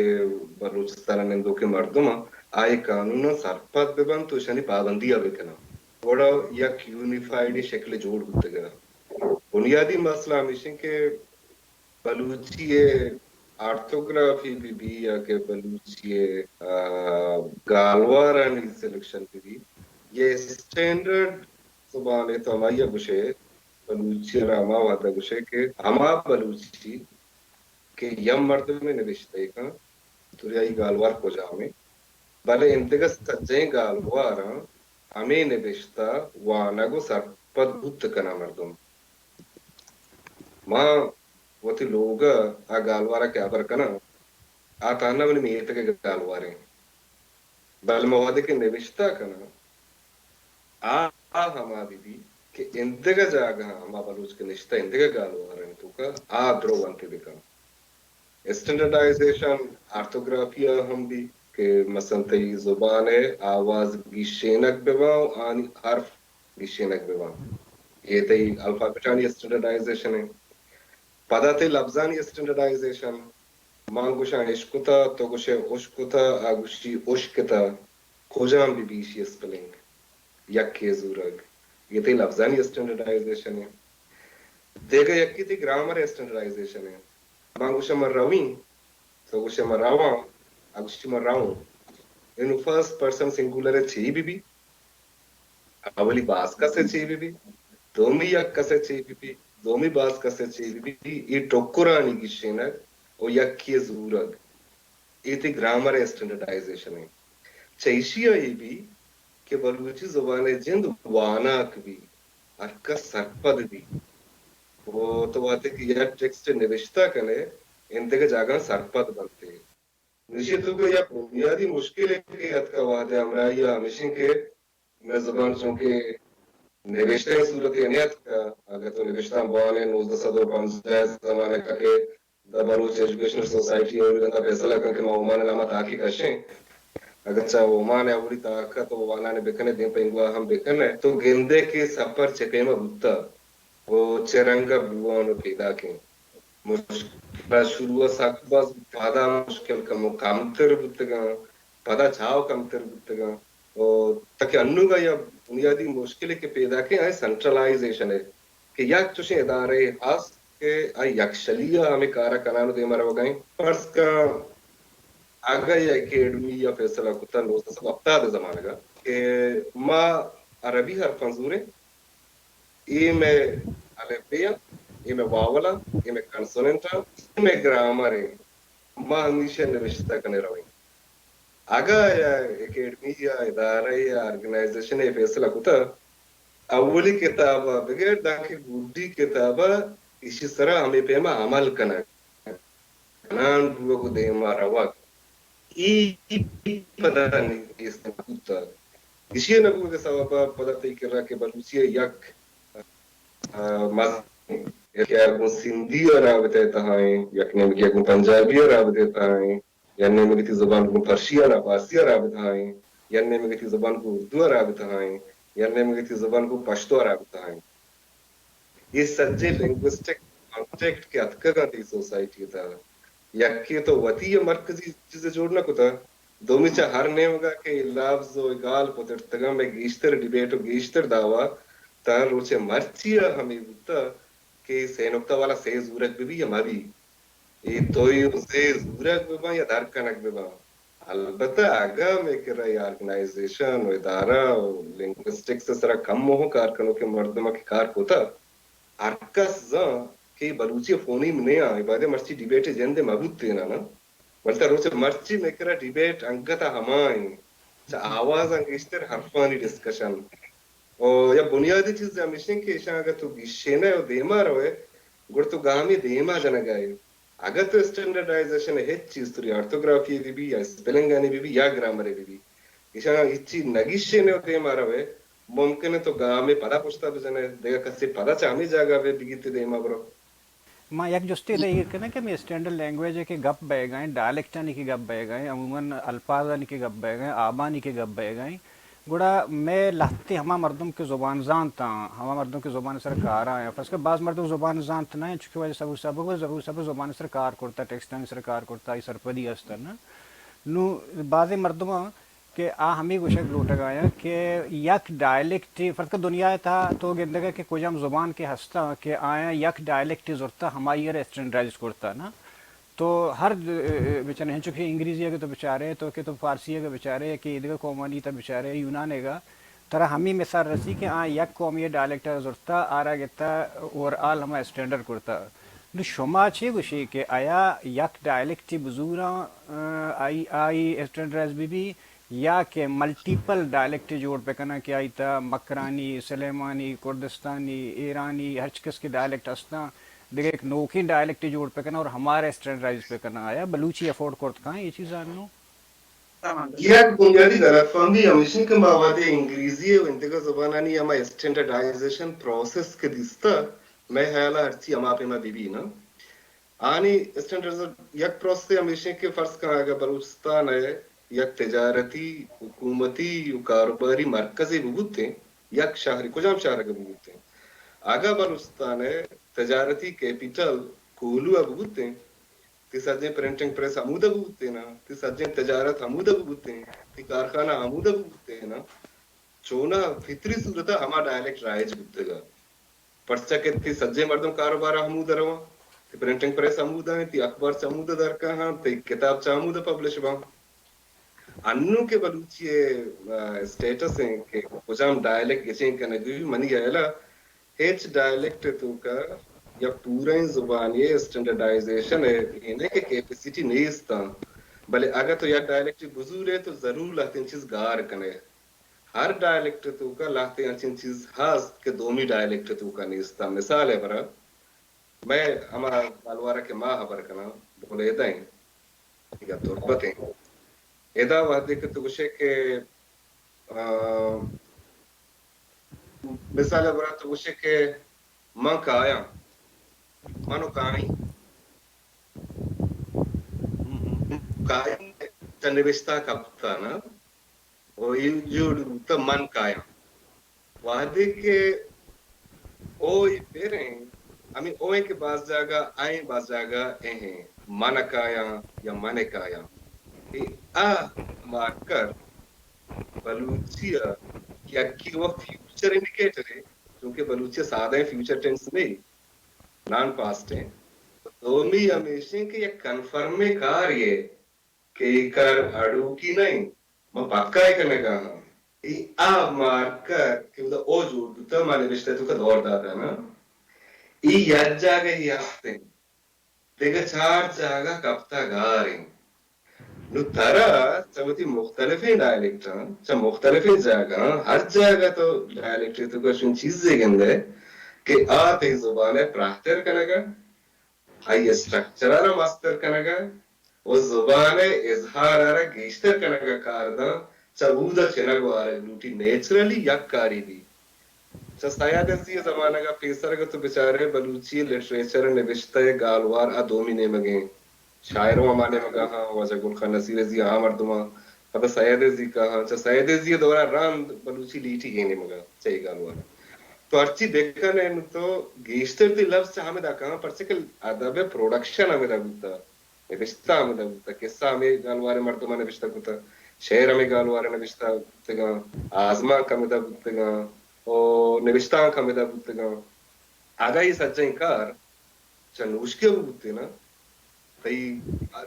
بلوچستان ء نندوکیں مردماں آ اے قانوناں سرپد بہ بنت و اشانی پابندی ء بہ کناں۔ گڑا یک یونیفائیڈیں شکلے جوڑ بوتگ۔ بنیادی مسئلہ ہمیش انت کہ بلوچی ء آرتھوگرافی بہ بی یا کہ بلوچی ء، آ، گالوارانی سلیکشن بہ بی، یہ اسٹینڈرڈ زبان ء تو ہمائی ء گوشے، بلوچی ء را ہما وھد ء گوشے کہ ہما بلوچی کہ یک مردمے نبشتہ کن، تو ریائی گالوار کجام انت؟ بلے ایندگہ سجہیں گالواراں ہمے نبشتہ وانگ و سرپد بوت کناں مردم۔ ما وتی لوگ ء آ گالوار ء کہ ہبر کناں، آ تہنا منی میتگ ء گالوار انت، بلے ما وہدے کہ نبشتہ کناں، آ، آ ہما بہ بیت کہ اندگہ جاگہاں ہما بلوچ کہ نشتہ اندگہ گالوارانی توکا آ درو انت بکن۔ اسٹینڈرڈائزیشن آرتھوگرافی ء ہم بیت کہ مثلاً تئی زبان ء آواز گیشینگ بہ باں و آنی حرف گیشینگ بہ باں۔ اے تئی الفابیٹانی اسٹینڈرڈائزیشن انت۔ پدا تئی لبزانی اسٹینڈرڈائزیشن، من گوشاں اشکتہ، تو گوشے اشکتہ، آ گوشی اشکتہ، کجام بہ بی ایشی اسپلنگ، یکے زورگ، اے تئی لبزانی اسٹینڈرڈائزیشن انت۔ دگہ یکے تئی گرامر اسٹینڈرڈائزیشن انت۔ من گوشاں من رویں، تو گوشے من رواں، آ گوشی من رواں۔ انوں فرسٹ پرسن سنگولر ء چے بہ بی؟ اولی باز کس ء چے بہ بی؟ دومی یک کس ء چے بہ بی؟ دومی باز کس ء چے بہ بی؟ اے ٹکرانی گیشینگ و یکے ء زورگ، اے تئی گرامر ء اسٹینڈرڈائزیشن انت۔ چہ ایشی ء اے بی کہ بلوچی زبان ء جند واناک بی، ہر کس سرپد بی۔ و تو وہدے کہ یک ٹیکسٹ ء نبشتہ کنے، ایندگہ جاگہاں سرپد بنت ئے۔ ایشی ء توکا یک بنیادی مشکلے کہ اتکا وہدے ہمراہی ء ہمیش انت کہ مئے زبان چونکہ نبشتہ ءِ صورت ءَ نیاتکہ۔ اگہ تو نبشتہ بوانے، نوزدہ سد و پنجاہ ءِ زمانگ ءَ کہ دا بلوچ ایجوکیشنل سوسائٹی اولی رندا فیصلہ کن کہ ما اومان ءِ نام ءَ تاکے کشیں۔ اگہ چہ اومان ءَ اولی تاک ءَ تو وانان ءَ بکنے، دیم پہ انگوا ہم بکنے، تو گندے کہ سفر چہ پیما بوتا و چہ رنگ ءَ بوان و پیداکیں۔ مشکل شروع ءَ سک باز، پدا مشکل کمو کمتر بوتگاں، پدا چاو کمتر بوتگاں۔ و تاکہ انوگا یا بنیادی مشکلے کہ پیداکیں، آئی سنٹرلائزیشن ءِ کہ یک چوشیں ادارہ ہست کہ آ یکشلی ءَ ہمے کار ءَ کنان و دیما روگا ایں۔ فرض کن اگہ یک اکیڈمی ءَ فیصلہ کتا نوزدہ سد ہفتاد ءِ زمانگ ءَ کہ ما عربی حرفاں زوریں، اے مئے الف بے ایں، اے مئے واول ایں، اے مئے کنسوننٹ ایں، اے مئے گرامر ایں، ما ہمیشی ءَ نبشتہ کنیں رویں۔ اگہ یا اکیڈمی یا ادارہ یا آرگنائزیشن ءَ فیصلہ کتا، اولی کتاب ءَ بگر دانکہ گڈی کتاب ءَ ایشی سرا ہمے پیما عمل کنگ، کنان بوگ و دیما روگ، ای پدا نیست بوتگ۔ ایشی نبوگ ءِ سبب ءَ پدا تئی کرا کہ بلوچی ءِ یک، آ، مز-، کہ گوں سندھی ءَ رابطہ ءِ تہا ایں، یک نیمگے گوں پنجابی ءَ رابطہ ءِ تہا ایں، یا نیمگے تئی زبان گوں پرشی ءَ را-، پارسی ءَ رابطہ ءَ ایں، یا نیمگے تئی زبان گوں اردو ءَ رابطہ ءَ ایں، یا نیمگے تئی زبان گوں پشتو ءَ رابطہ ءَ ایں۔ اے سجیں لنگوسٹک کانٹیکٹ کہ اتکگاں تئی سوسائٹی ءِ تہا، یکے تو وتی ءَ مرکزی چیزے جوڑ نہ کتہ، دومی چہ ہر نیمگا کہ اے لبز و اے گال پترتگاں، مئے گیشتر ڈیبیٹ و گیشتر دعوا تاں روچ مرچی ءَ ہمے بوتہ کہ اے سئے نقطہ والا سئے زورگ بہ بی یا مہ بی، اے توئی و زے زورگ بہ باں یا در کنگ بہ باں۔ البتہ اگاں مئے کرا اے آرگنائزیشن و ادارہ و لنگوسٹکس ءِ سرا کم و کار کنوکیں مردماں کہ کار کتہ، ہر کس زان کہ اے بلوچی ءِ فونیم نیاں، اے بایدیں مرچی ڈیبیٹ ءِ جند ءَ مہ بوتیناں نا۔ بلے تاں روچ مرچی مئے کرا ڈیبیٹ انگت ءَ ہما ایں، چہ آوازاں گیشتر حرفانی ڈسکشن۔ و یا بنیادی چیز ہمیش ایں کہ ایشاں اگاں تو گیشینئے و دیما روئے، گڑا تو گامے دیما جنگا ئے۔ اگاں تو اسٹینڈرڈائزیشن ءِ ہچ چیز، تری آرتھوگرافی بہ بی یا اسپیلنگانی بہ بی یا گرامر بہ بی، ایشاں ہچی نہ گیشینئے و دیما روئے، ممکن ایں تو گامے پدا پشتا بجنئے، دگہ کسے پدا چہ ہمے جاگہ بہ بگیت دیما برو۔ ما یک جستے ادا ایر کناں کہ ہمے اسٹینڈرڈ لینگویج ءِ کہ گپ بئیگا ایں، ڈائلیکٹانی کہ گپ بئیگا ایں، عموماً الفاظانی کہ گپ بئیگا ایں، آبانی کہ گپ بئیگا ایں، گڑا مئے لہتے ہما مردم کہ زبان زانت آں، ہما مردم کہ زبان ءِ سر کارا آں، فرض کن باز مردم زبان زانت نہ ایں، چونکہ واجہ صبور صاحب ءَ گوشت، صبور صاحب ءَ زبان ءِ سر کار کرتا، ٹیکسٹانی سر کار کرتا، آئی سرپدی است نا۔ نوں بازیں مردماں کہ آ ہمے گوشگ لوٹگ ءَ آیاں کہ یک ڈائلیکٹ، فرض کن دنیا ءِ تہا تو گندگ ءَ کہ کجام زبان کہ ہستاں کہ آیاں یک ڈائلیکٹ زرتا، ہمائی ءَ را اسٹینڈرڈائز کرتا نا۔ تو ہر، بچارے، ہنچو کہ انگریزی ءَ کہ تو بچارے، تو کہ تو فارسی ءَ کہ بچارے، کہ ایدگہ قومانی تہا بچارے، یونان ءَ گا، ترا ہمے مثال رسی کہ آ یک قومی ءِ ڈائلیکٹ ءَ زرتا، آرا گتا، اوور آل ہما اسٹینڈرڈ کرتا۔ نوں شما چے گوشے کہ آیا یک ڈائلیکٹ بزوراں، آ، آئی، آئی اسٹینڈرڈائز بہ بی، یا کہ ملٹیپل ڈائلیکٹ جوڑ بہ کناں کہ آئی تہا مکرانی، سلیمانی، کردستانی، ایرانی، ہرچ کس کہ ڈائلیکٹ ہستاں، دگہ یک نوکیں ڈائلیکٹ جوڑ بہ کناں اور ہمارا اسٹینڈرڈائز بہ کناں۔ آیا بلوچی افورڈ کرت کاں اے چیزاں نوں؟ یک بنیادی غلط فہمی ہمیش ایں کہ ما وہدے انگریزی و ایندگہ زبانانی ہما اسٹینڈرڈائزیشن پروسیس کہ دیستہ، مئے ہیال ءَ ہرچی ہما پیما بہ بی نا۔ آنی اسٹینڈرڈ یک پروسے ہمیش ایں کہ فرض کن اگہ بلوچستان ءِ یک تجارتی، حکومتی و کاروباری مرکزے بہ بوتیں، یک شہرے، کجام شہر ءَ بہ بوتیں، اگہ بلوچستان ءِ تجارتی کیپیٹل کوہلو ءَ بہ بوتیں، تئی سجیں پرنٹنگ پریس ہمودا بہ بوتیں نا، تئی سجیں تجارت ہمودا بہ بوتیں، تئی کارخانہ ہمودا بہ بوتیں نا، چوناہا فطری صورت ءَ ہما ڈائلیکٹ رائج بوتگ ءَ۔ پرچا کہ تئی سجیں مردم کاروبار ءَ ہمود ءَ رواں، تئی پرنٹنگ پریس ہمود ءَ انت، تئی اخبار چہ ہمود ءَ درکاہاں، تئی کتاب چہ ہمود ءَ پبلش باں۔ انوں کہ بلوچی ءِ، آ، اسٹیٹس ایں کہ کجام ڈائلیکٹ گچین کنگ بہ بی، منی ہیال ءَ ہچ ڈائلیکٹ ءِ توکا یا پورئیں زبانے ءِ اسٹینڈرڈائزیشن ءِ اے نہ کہ کیپیسٹی نیست آں، بلے اگاں تو یک ڈائلیکٹ بزورے تو ضرور لہتیں چیز گار کنئے۔ ہر ڈائلیکٹ ءِ توکا لہتے انچیں چیز ہست کہ دومی ڈائلیکٹ ءِ توکا نیست۔ مثال ءِ برا، مئے ہما گالوار ءَ کہ ما ہبر کناں، بلیدہ ایں یا تربت ایں۔ ادا وہدے کہ تو گوشے کہ، آ، مثال ءَ برا تو گوشے کہ من کایاں، من و کائیں، کائیں چہ نبشتہ کپتا نا، و اے جوڑ بوتا من کایاں۔ وہدے کہ او ای پریں، ہمیں اوئیں کہ باز جاگہ آئیں، باز جاگہ اہیں، من کایاں یا من کایاں۔ اے آ مارکر بلوچی ءَ یکے و فیوچر انڈیکیٹر ہے، چونکہ بلوچی ءَ سادہ فیوچر ٹینس نہیں، نان پاسٹ ہیں۔ دومی ہمیشیں کہ یک کنفرمیں کار یہ کہ اے کار اڑوکی نہ انت، ما پکا ءَ کنگا ہاں۔ اے آ مارکر کہ اودا او جوڑ بوتا، ما نبشتہ توکا دور داتا نا، اے یک جاگہ ہی ہست انت، دگہ چار جاگہ کپتا گار انت۔ نو ترا چہ وتی مختلفیں ڈائلیکٹاں، چہ مختلفیں جاگہاں، ہر جاگہ تو ڈائلیکٹ توکا چون چیزے گندے کہ آ تئی زبان ءَ پراہتر کنگا، آئی ءِ اسٹرکچر ءَ را مستر کنگ ءَ و زبان ءِ اظہار ءَ را گیشتر کنگ ءَ کار داں، چہ اود ءَ چنگ و آرگ لوٹی، نیچرلی یک کارے بی۔ چہ سید عزیز ءِ زمانگ ءَ پیسر اگہ تو بچارے، بلوچی لٹریچر ءِ نبشتہ ءِ گالوار آ دومی نیمگ ءَ انت۔ شاعر ہم ہما نیمگ ءَ ہاں، واجہ گل خان نصیر عزیز ءِ آ مردماں، پدا سید عزیز ءِ کاہاں، چہ سید عزیز ءِ دور ءَ رند بلوچی لیٹی اے نیمگ ءَ چہ اے گالوار ءَ۔ تو ہرچی بکن ئے، نوں تو گیشتر تئی لبز چہ ہمدا کاں، پرچہ کہ ادب ءِ پروڈکشن ہمدا بوتہ، نبشتہ ہمدا بوتہ، قصہ ہمے گالوار ءِ مردماں نبشتہ کتہ، شعر ہمے گالوار ءِ نبشتہ بوتگاں، آزمانک ہمدا بوتگاں، و نبشتانک ہمدا بوتگاں۔ اگاں اے سجہیں کار چہ نوشکی ءَ بوتیں نا، تئی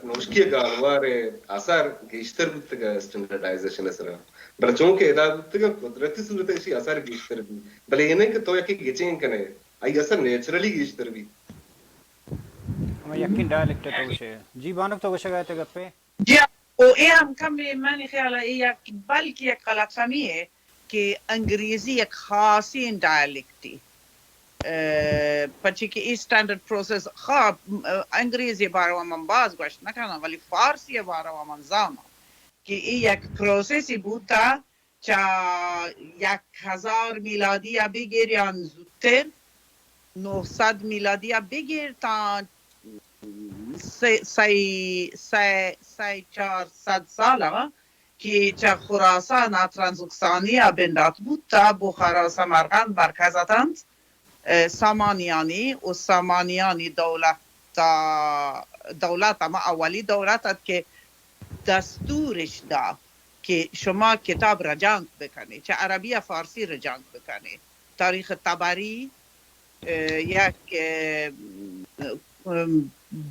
نوشکی ءِ گالوار ءِ اثر گیشتر بوتگ ءَ اسٹینڈرڈائزیشن ءِ سرا، بلے چونکہ ادا بوتگ ءَ قدرتی صورت ءَ ایشی اثر گیشتر بیت، بلے اے نہ کہ تو یکے گچین کن ئے، آئی اثر نیچرلی گیشتر بیت۔ ہما یکیں ڈائلیکٹ ءَ تو گوش ئے۔ جی بانک، تو گوشگ ءَ ات گپے؟ جی، او اے ہم کمے منی خیال ءَ اے یک، بلکہ یک غلط فہمی ہے کہ انگریزی یک خاصیں ڈائلیکٹے، ءَ، پرچے کہ اے اسٹینڈرڈ پروسیس، خا، انگریزی ءِ باروا من باز گوشت نہ کناں، ولی فارسی ءِ باروا من زاناں کہ اے یک پروسیسے بوتا چہ یک ہزار میلادی ءَ بگر یا زوتر، نو سد میلادی ءَ بگر تاں سئے، سئے، سئے، سئے چار سد سال ءَ کہ چہ خراسان ءَ ترانزکسانی ءَ بندات بوت تا بخارا سمرقند مرکز اتنت، ءَ، سامانیانی و سامانیانی دولت ءَ، دولت ہما اولی دولت ات کہ دستورش دا کہ شما کتاب رجانک بکنے، چہ عربی ءَ فارسی رجانک بکنے۔ تاریخ طبری، ءَ، یک، ءَ، ام،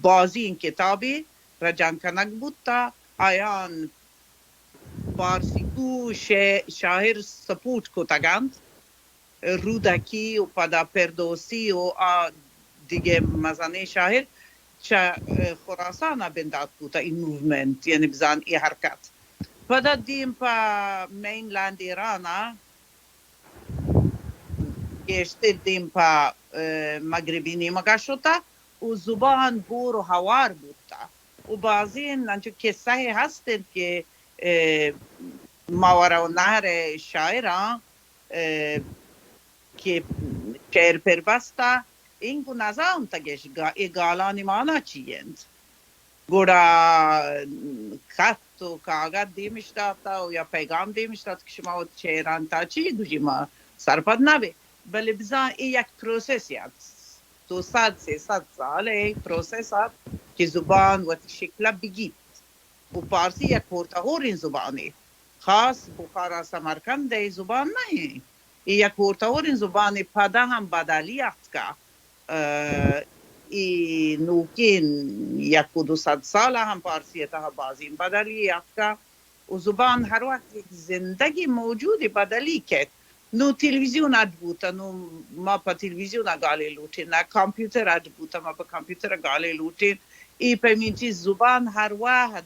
بازیں کتابے رجانک کنگ بوتا، آیان پارسی گوش ءِ شاعر سپورٹ کتگ انت، رودکی و پدا فردوسی و آ دگہ مزنیں شاعر چہ، ءَ، خراسان ءَ بندات بوتہ اے موومنٹ، یعنی بزان اے حرکت۔ پدا دیم پہ مین لینڈ ایران ءَ گیشتر دیم پہ، ءَ، مغربی نیمگ ءَ شتہ و زبان ہور و ہوار بوتہ و بازیں انچو قصہ ہست انت کہ، ءَ، ماورا و نہر ءِ شاعراں، ءَ، کہ شعر پر بستہ، اینگو نزانتگش گا، اے گالانی مانا چی انت۔ گڑا خط و کاگد دیمش داتا و یا پیغام دیمش دات کہ شما وت شعران تا چی گوشی، ما سرپد نہ بے۔ بلے بزاں اے یک پروسیس ات، دو سد، سئے سد سال ءِ پروسیس ات کہ زبان وتی شکل ءَ بگیت۔ و پارسی یک ہورتہ ہوریں زبانے، خاص بخارا سمرقند ءِ زبان نہ ایں۔ اے یک ہورتہ ہوریں زبانے، پدا ہم بدلی اتکا۔ ءَ، اے نوکیں یک و دو سد سال ءَ ہم پارسی ءِ تہا بازیں بدلی اتکا۔ و زبان ہر وقت یک زندگی موجود بدلی کیت۔ نوں تلویزیون اڈ بوتہ، نوں ما پہ تلویزیون ءَ گالے لوٹیں، نہ کمپیوٹر اڈ بوتہ، ما پہ کمپیوٹر ءَ گالے لوٹیں۔ اے پیمیں چیز زبان ہر وہد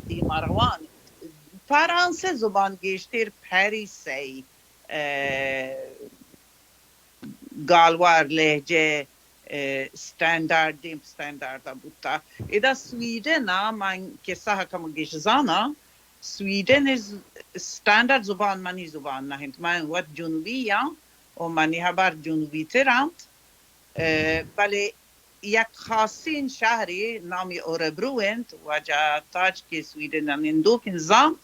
دیما روان انت۔ فرانسہ زبان گیشتر پریس ءِ، ءَ، گالوار لہجہ، ءَ، اسٹینڈرڈ، دیم اسٹینڈرڈ ءَ بوتہ۔ ادا سویڈن ءَ من قصہ ءَ کمو گیش زاناں، سویڈن ءِ ز-، اسٹینڈرڈ زبان منی زبان نہ انت۔ من وت جنوبی آں و منی ہبر جنوبی تر انت۔ ء، بلے یک خاصیں شہرے نامی اوربرو انت، واجہ تاج کہ سویڈن ءَ نندوک انت زانت،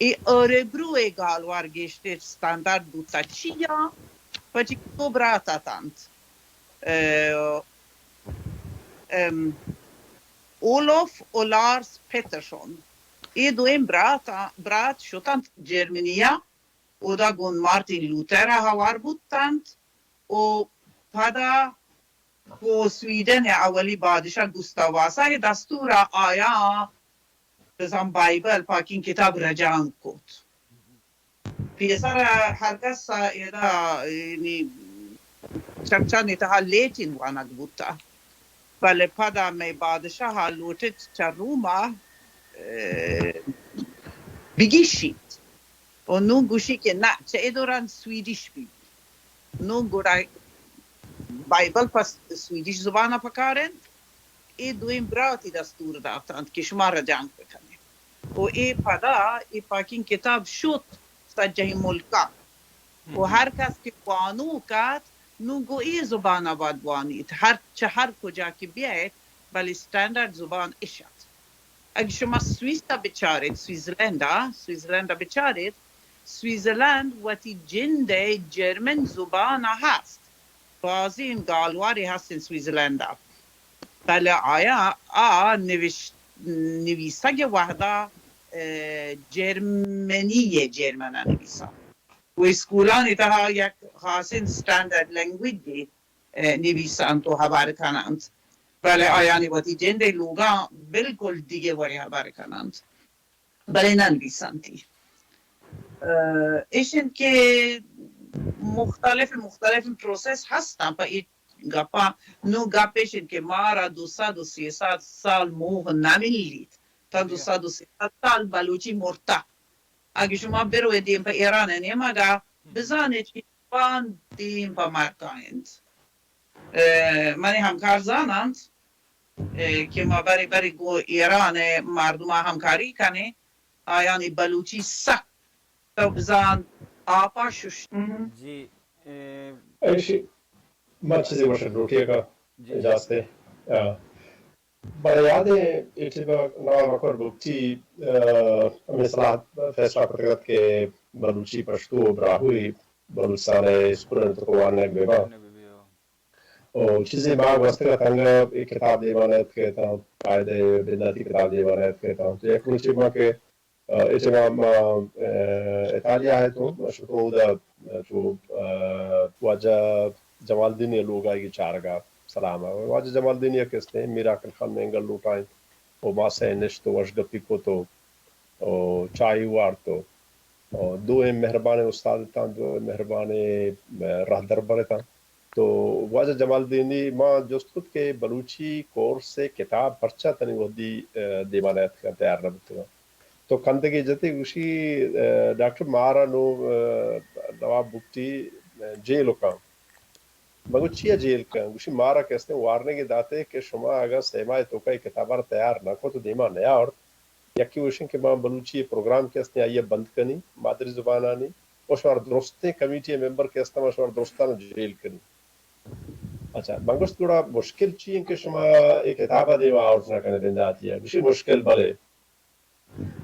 اے اوربرو ءِ گالوار گیشتر اسٹینڈرڈ بوتا۔ چیا؟ پچی دو برات اتنت۔ ء، ام، اولوف و لارس پیترسون۔ اے دوئیں برات، برات شتنت جرمنیا، اودا گون مارتین لوتر ءَ ہوار بوتنت و پدا گو سویڈن ءِ اولی بادشاہ گوستاو واسا ءِ دستور ءَ آیاں بزاں بائبل، پاکیں کتاب رجانک کت۔ پیسر ءَ ہر کس ءَ ادا، یعنی، چرچانی تہا لیٹین وانگ بوتا۔ بلے پدا مئے بادشاہ ءَ لوٹت چہ روم ءَ، ء، بگیشیت۔ و نوں گوشی کہ نہ، چہ اے دوران سویڈش بی۔ نوں گڑا بائبل پہ سویڈش زبان ءَ پکار انت۔ اے دوئیں براتی دستور داتنت کہ شما رجانک بکنیت۔ و اے پدا اے پاکیں کتاب شت سجہیں ملکاں۔ و ہر کس کہ وانوک ات، نوں گوں اے زبان ءَ باید وانیت۔ ہر، چہ ہر کجا کہ بیایت، بلے اسٹینڈرڈ زبان اش ات۔ اگہ شما سوئیس ءَ بچاریت، سوئیزرلینڈ ءَ، سوئیزرلینڈ ءَ بچاریت، سوئیزرلینڈ وتی جند ءِ جرمن زبان ءَ ہست۔ بازیں گالوارے ہست انت سوئیزرلینڈ ءَ۔ بلے آیاں آ نوش-، نویسگ ءِ وہدا، ء، جرمنی ءِ جرمن ءَ نویساں۔ و اسکولانی تہا یک خاصیں اسٹینڈرڈ لینگویجے، ء، نویسنت و ہبر کننت۔ بلے آیانی وتی جند ءِ لوگاں بالکل دگہ وڑے ہبر کننت۔ بلے نہ نویسنتی۔ ء، ایش انت کہ مختلف، مختلف پروسس ہستاں پہ اے گپاں۔ نوں گپ ایش انت کہ مارا دو سد و سیصد سال موہ نہ ملیت۔ تا دو سد و سیصد سال بلوچی مرتا۔ اگہ شما بروئے دیم پہ ایران ءِ نیمگا، بزانے چی زبان دیم پہ مرگا انت۔ ء، منی ہمکار زاننت، ء، کہ ما برے برے گوں ایران ءِ مردماں ہمکاری کنیں، آیانی بلوچی سک، تو بزان، آپا شش۔ جی، ء، ایشی ما چیزے گوشگ لوٹی اگاں جی۔ اجازت ہے۔ آ، بلے یاد ہے، اے ٹیبا نواب اکبر بگٹی، آ، ہمیں صلاح فیصلہ کتگ ات کہ بلوچی، پشتو و براہوئی بلوچستان ءِ اسکولانی تک وانگ بہ باں۔ وانگ بہ باں۔ او چیزے ما گوستگ ات انگہ اے کتاب دیوان ءَ اتکگ اتاں، قاعدہ بنداتی کتاب دیوان ءَ اتکگ اتاں۔ تو یک روچے ما کہ، آ، اے ٹائما ما، آ، اٹالیا ءَ اتوں، شتوں اودا، آ، چو، آ، واجہ جمالدینی ءِ لوگ ءَ آئی چارگ ءَ سلام ءَ۔ واجہ جمالدینی یک استیں میر عاقل خان مینگل لوٹائیں۔ و ما سئے نشت و وش گپی کت و، و چاہی وارت و، و دوئیں مہربانیں استاد اتاں، دوئیں مہربانیں، اه، رہدربر اتاں۔ تو واجہ جمالدینی ما جست کت کہ بلوچی کورس ءِ کتاب پرچا تنی وہدی، اه، دیما نیاتکاں، تیار نہ بوتگاں۔ تو کندگے جتے گوشی، اه، ڈاکٹر مارا نوں، اه، نواب بگٹی، اه، جیل کاں۔ من گو چیا جیل کن؟ گوشی مارا کہ استیں وارنگے داتے کہ شما اگاں سہ ماہ توکا اے کتابا را تیار نہ کت و دیما نیاورت، یکے گوشن کہ ما بلوچی پروگرام کہ استیں آئیا بند کنی مادری زبانانی، و شمار درستیں کمیٹی ممبر کہ استاں ما شمار درستان جیل کنی۔ اچھا، من گوشت گڑا مشکل چی انت کہ شما اے کتابا دیما آورت نہ کنے بنداتیا؟ گوشی مشکل بلے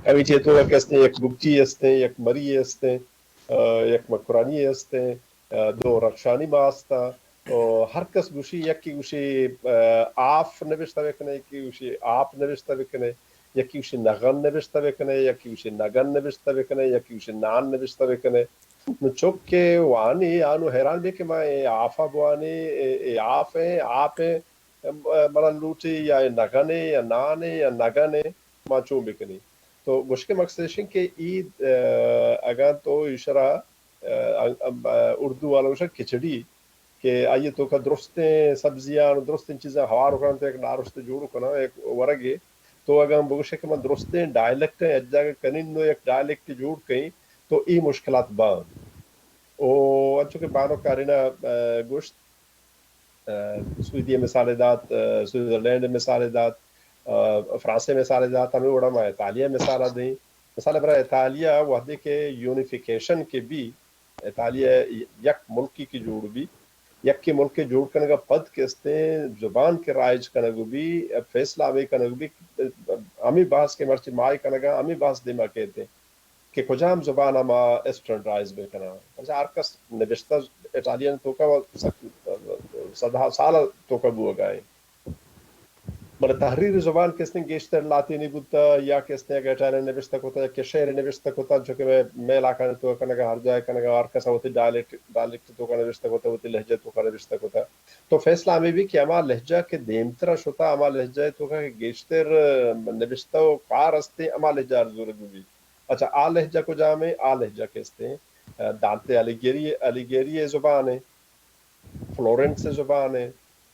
کمیٹی ءِ توکا کہ استیں، یک بگٹی استیں، یک مری استیں، آ، یک مکرانی استیں، آ، دو رخشانی ما استاں۔ و ہر کس گوشی، یکی گوشی، آ، آف نبشتہ بکنے، یکی گوشی آپ نبشتہ بکنے، یکی گوشی نغن نبشتہ بکنے، یکی گوشی نگن نبشتہ بکنے، یکی گوشی نان نبشتہ بکنے۔ نو چک کہ وانی، آنو حیران بی کہ ما اے آفا بوانی، اے، اے آف ایں، آپ ایں، منا لوٹی یا اے نگن ایں یا نان ایں یا نگن ایں، ما چون بکنی؟ تو گوشکے مقصد ایش انت کہ اے، اه، اگاں تو ایشرا، اه، اه، اردو والا گوشن کھچڑی کہ آئی توکا درستیں سبزیاں، درستیں چیزاں ہوار کنن تو یک نارشت جوڑ کنن، یک ورگے۔ تو اگاں بگوشے کہ من درستیں ڈائلیکٹ یک جاگہ کنین نو یک ڈائلیکٹ جوڑ کئیں، تو اے مشکلات باں۔ او انچو کہ بانک کارینا، اه، گوشت، اه، سویدی ءِ مثال ءَ دات، اه، سوئٹزرلینڈ ءِ مثال ءَ دات، اه، فرانس ءِ مثال ءَ دات، ہمے وڑا ما اٹالی ءِ مثال ءَ دیں۔ مثال برای ایتالیا وہدے کہ یونیفیکیشن کہ بی، ایتالیا یک ملکی کہ جوڑ بی، یکے ملکے جوڑ کنگا پد کہ استیں زبان کہ رائج کنگ بی، فیصلہ ہمے کنگ بی، ہمے بحث کہ مرچی مائی کنگا، ہمے بحث دیما کیتے کہ کجام زبان ما اسٹینڈرڈائز بکناں۔ پرچہ ہر کس نبشتہ ایٹالین توکا سک-، صدہا سال توکا بوگا ہے۔ بلے تحریر زبان کہ استیں گیشتر لاطینی بوتا، یا کہ استیں اگہ ایٹالین نبشتہ کتا، کہ شعر نبشتہ کتا، چونکہ میں، میں علاقہ تو کنگا، ہر جائے کنگا، ہر کس وتی ڈائلیکٹ، ڈائلیکٹ توکا نبشتہ کتا، وتی لہجہ توکا نبشتہ کتا۔ تو فیصلہ ہمیں بھی کہ ہما لہجہ کہ دیمترا شتا، ہما لہجہ توکا کہ گیشتر نبشتہ و کار استیں، ہما لہجہ ارزورگ بھی۔ اچھا، آ لہجہ کجام ہے؟ آ لہجہ کہ استیں، دانتے علیگیری، علیگیری زبان ہے۔ فلورنس ءِ زبان ءِ،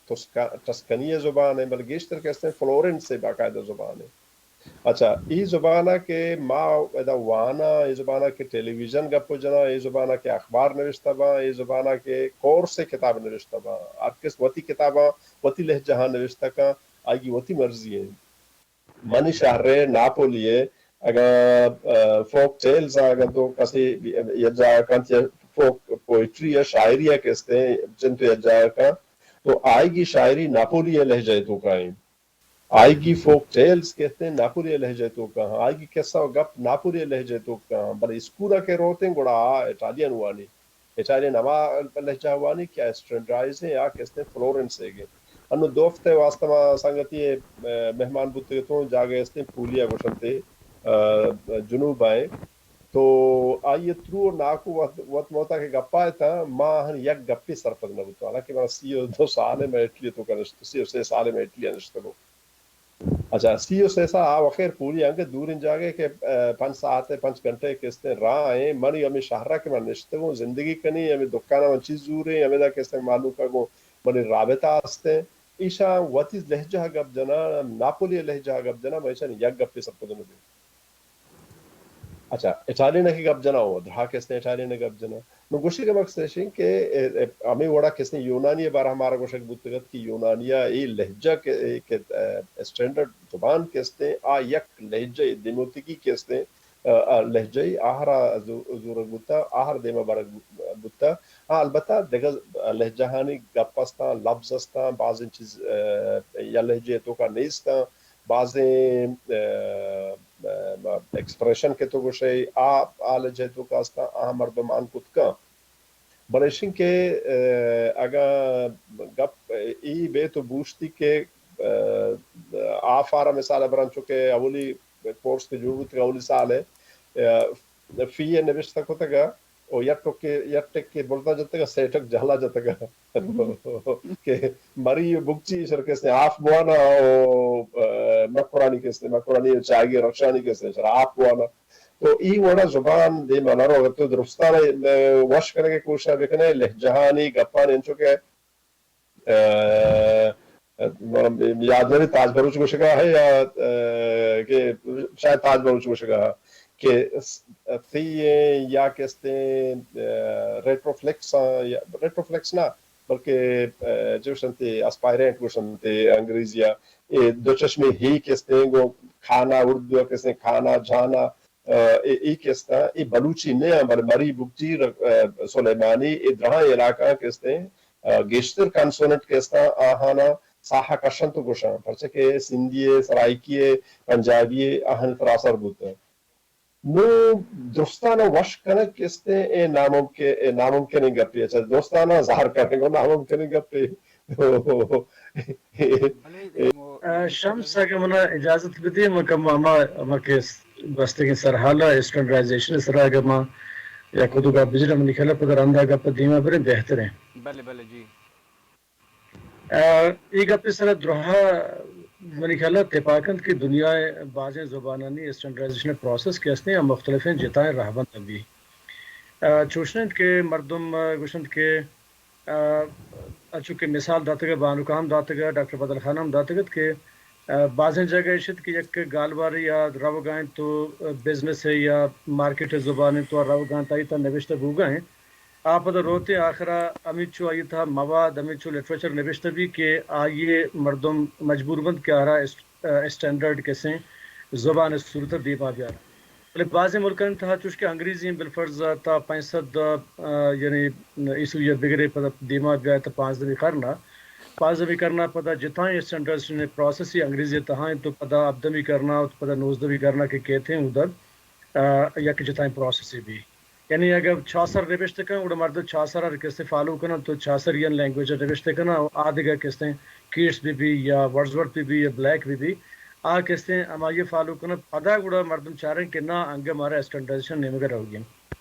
ٹسکا-، ٹسکنی ءِ زبان ءِ، بلے گیشتر کہ استیں فلورنس ءِ باقاعدہ زبان ءِ۔ اچھا، ای زبان ءَ کہ ما ادا واناں، ای زبان ءَ کہ ٹیلی ویژن گپ جناں، ای زبان ءَ کہ اخبار نوشتہ باں، ای زبان ءَ کہ کورس ءِ کتاب نوشتہ باں، ہر کس وتی کتاباں وتی لہجہ ءَ نوشتہ کن، آئی وتی مرضی ءِ۔ منی شہر ءِ ناپولی ءِ اگاں، آ، فوک ٹیلز ءَ اگاں تو کسے یک جاہ کنت یا فوک پوئٹری یا شاعری ءَ کہ استیں چنت یک جاہ کنت، تو آئیگی شاعری ناپولی ءِ لہجہ ءِ توکا ایں۔ آئیگی فوک ٹیلز کہ استیں ناپولی ءِ لہجہ ءِ توکا ایں۔ آئیگی قصہ و گپ ناپولی ءِ لہجہ ءِ توکا ایں۔ بلے اسکول ءَ کہ روتیں گڑا آ اٹالین وانی۔ اٹالین ہما لہجہ وانی کہ اسٹینڈرڈائز ایں یا کہ استیں فلورنس ءِ گے۔ انوں دو ہفتے واسطہ ما سنگتی ءِ، آ، مہمان بوتگ اتوں، جاگہ استیں پولیا گوشنتے، آ، جنوب ءَ ایں۔ تو آئی ءِ ترو ناکو وت، وت موتا کہ گپا اتاں، ما ہن یک گپی سرپد نہ بوتوں۔ حالانکہ منا سی و دو سال ءَ میں اٹلی توکا نشت، سی و سے سال ءَ میں اٹلی نشتگوں۔ اچھا، سی و سے سال آ وخیر پوری انگت دوریں جاگہے کہ، آ، پنچ ساعت ءَ، پنچ گھنٹے کہ استیں راہ ایں، منی ہمے شہر ءَ کہ من نشتگوں، زندگی کنی، ہمے دکان ءَ من چیز زوریں، ہمے دا کہ استیں مالوک ءَ گوں منی رابطہ استیں۔ ایشاں وتی لہجہ ءَ گپ جناں، ناپولی ءِ لہجہ ءَ گپ جناں، من ایشانی یک گپے سرپد نہ بیں۔ اچھا، اٹالین ءَ کہ گپ جناں، او دراہ کہ استیں اٹالین ءَ گپ جناں۔ نوں گوشگ ءِ مقصد اش انت کہ، اے، اے، ہمے وڑا کہ استیں یونانی ءِ بارہ ءَ مارا گوشگ بوتگ ات کہ یونانی ءَ اے لہجہ کہ، اے کہ، اے، اسٹینڈرڈ زبان کہ استیں، آ یک لہجہ دیموتیکی کہ استیں، آ، آ لہجہ آہرا زو-، زورگ بوتا، آہر دیما برگ بوتا۔ ہاں، البتہ دگہ لہجہانی گپ استاں، لبز استاں، بازیں چیز، آ، یا لہجہ توکا نیستاں، بازیں، آ، آ، ایکسپریشن کہ تو گوشئے، آ، آ لہجہ توکا استاں، آ مردم آن کت کن۔ بلے ایش انت کہ، آ، اگاں گپ ای بے تو بوشتی کہ، آ، آ فارم مثال بران چو کہ اولی کورس کہ جوڑ بوت کہ اولی سال ءَ، آ، فی ءَ نبشتہ کتگ ءَ، او یک ٹکے، یک ٹکے برزا جتگ ءَ، سے ٹک جہلا جتگ ءَ۔ کہ مری بگچی شر کسے آف بوانا او، آ، مکرانی کسے، مکرانی چاگی رخشانی کسے شر آف بوانا۔ تو ای وڑا زبان دیما نہ رو، اگر تو درستان، آ، وش کنگے کوشش بکنے، لہجہانی گپانی انچو کہ، آ، آ، یاد نہ تاج بلوچ گوشگا ہے یا، آ، کہ شاید تاج بلوچ گوشگا ہے کہ س-، سی یا کہ استیں، آ، ریٹروفلیکس، آ، یا ریٹروفلیکس نہ، بلکہ، آ، جو شنتے اسپائرنٹ گوشنتے انگریزی ءَ، اے دو چشمے ہی کہ استیں گو کھانا، اردو ءَ کہ استیں کھانا، جھانا، آ، اے، اے کہ استاں، اے بلوچی نہ آں، بلے مری بگٹی، آ، سلیمانی، اے دراہیں علاقہ کہ استیں، آ، گیشتر کنسوننٹ کہ استاں، آہانا ساہ کشنت و گوشاں، پرچہ کہ سندھی ءِ، سرائیکی ءِ، پنجابی ءِ، آہانی ترا اثر بوتہ۔ نوں درستاں وش کنگ کہ استیں، اے ناممکن، اے ناممکنیں گپے، اچھا، درستاں ظاہر کنگ و ناممکنیں گپے۔ بلے، آ، شمس، اگہ منا اجازت بدے، من کم ہما، ہما کہ گوستگیں سرحال ءَ اسٹینڈرڈائزیشن ءِ سرا اگہ ما یک دو گپ بجناں، منی خیال ءَ پدا رندا گپ دیما بریں بہتر ایں۔ بلے، بلے، جی۔ آ، اے گپ ءِ سرا دراہ منی خیال ءَ تپاک انت کہ دنیا ءِ بازیں زبانانی اسٹینڈرڈائزیشن ءِ پروسس کہ استیں، آ مختلفیں جتائیں رہبند بی۔ آ، چوش نہ انت کہ مردم، آ، گوشنت کہ آ، انچو کہ مثال داتگ ءَ، بانک ءَ ہم داتگ ءَ، ڈاکٹر بدل خان ءَ ہم داتگ ات کہ، آ، بازیں جاگہ اش ات کہ یک گالوارے یا روگ ءَ انت تو، آ، بزنس ءِ یا مارکیٹ ءِ زبان انت تو آ روگ ءَ انت، آئی تہا نبشتہ بوگ ءَ انت۔ آ پدا روت ءُ آخر ءَ ہمینچو آئی تہا مواد، ہمینچو لٹریچر نبشتہ بی کہ آئی ءَ مردم مجبور بنت کہ آرا اس-، آ، اسٹینڈرڈ کسیں زبان ءِ صورت ءَ دیما بیار۔ بلے بازیں ملکانی تہا چوش کہ انگریزی بالفرض تا پنچ سد، آ، یعنی عیسوی ءَ بگرے پدا دیما بیائے تا پانزدہمی قرن ءَ، پانزدہمی قرن ءَ پدا جتائیں اسٹینڈرڈائزیشن پروسیس انگریزی تہا انت، تو پدا ہبدہمی قرن ءَ، پدا نوزدہمی قرن ءَ کہ کہتے ہیں ادھر، آ، یک جتائیں پروسیس بھی۔ یعنی اگر چاسر نبشتہ کن، گڑا مردم چاسر ءَ کسے فالو کنن، تو چاسریان لینگویج ءَ نبشتہ کنن، آ دگہ کسے کیٹس بہ بی یا ورڈزورتھ بہ بی یا بلیک بہ بی، آ کسے ہمائی فالو کنن، پدا گڑا مردم چارن کہ نا، انگہ مارا اسٹینڈرڈائزیشن نیمگا روگی انت۔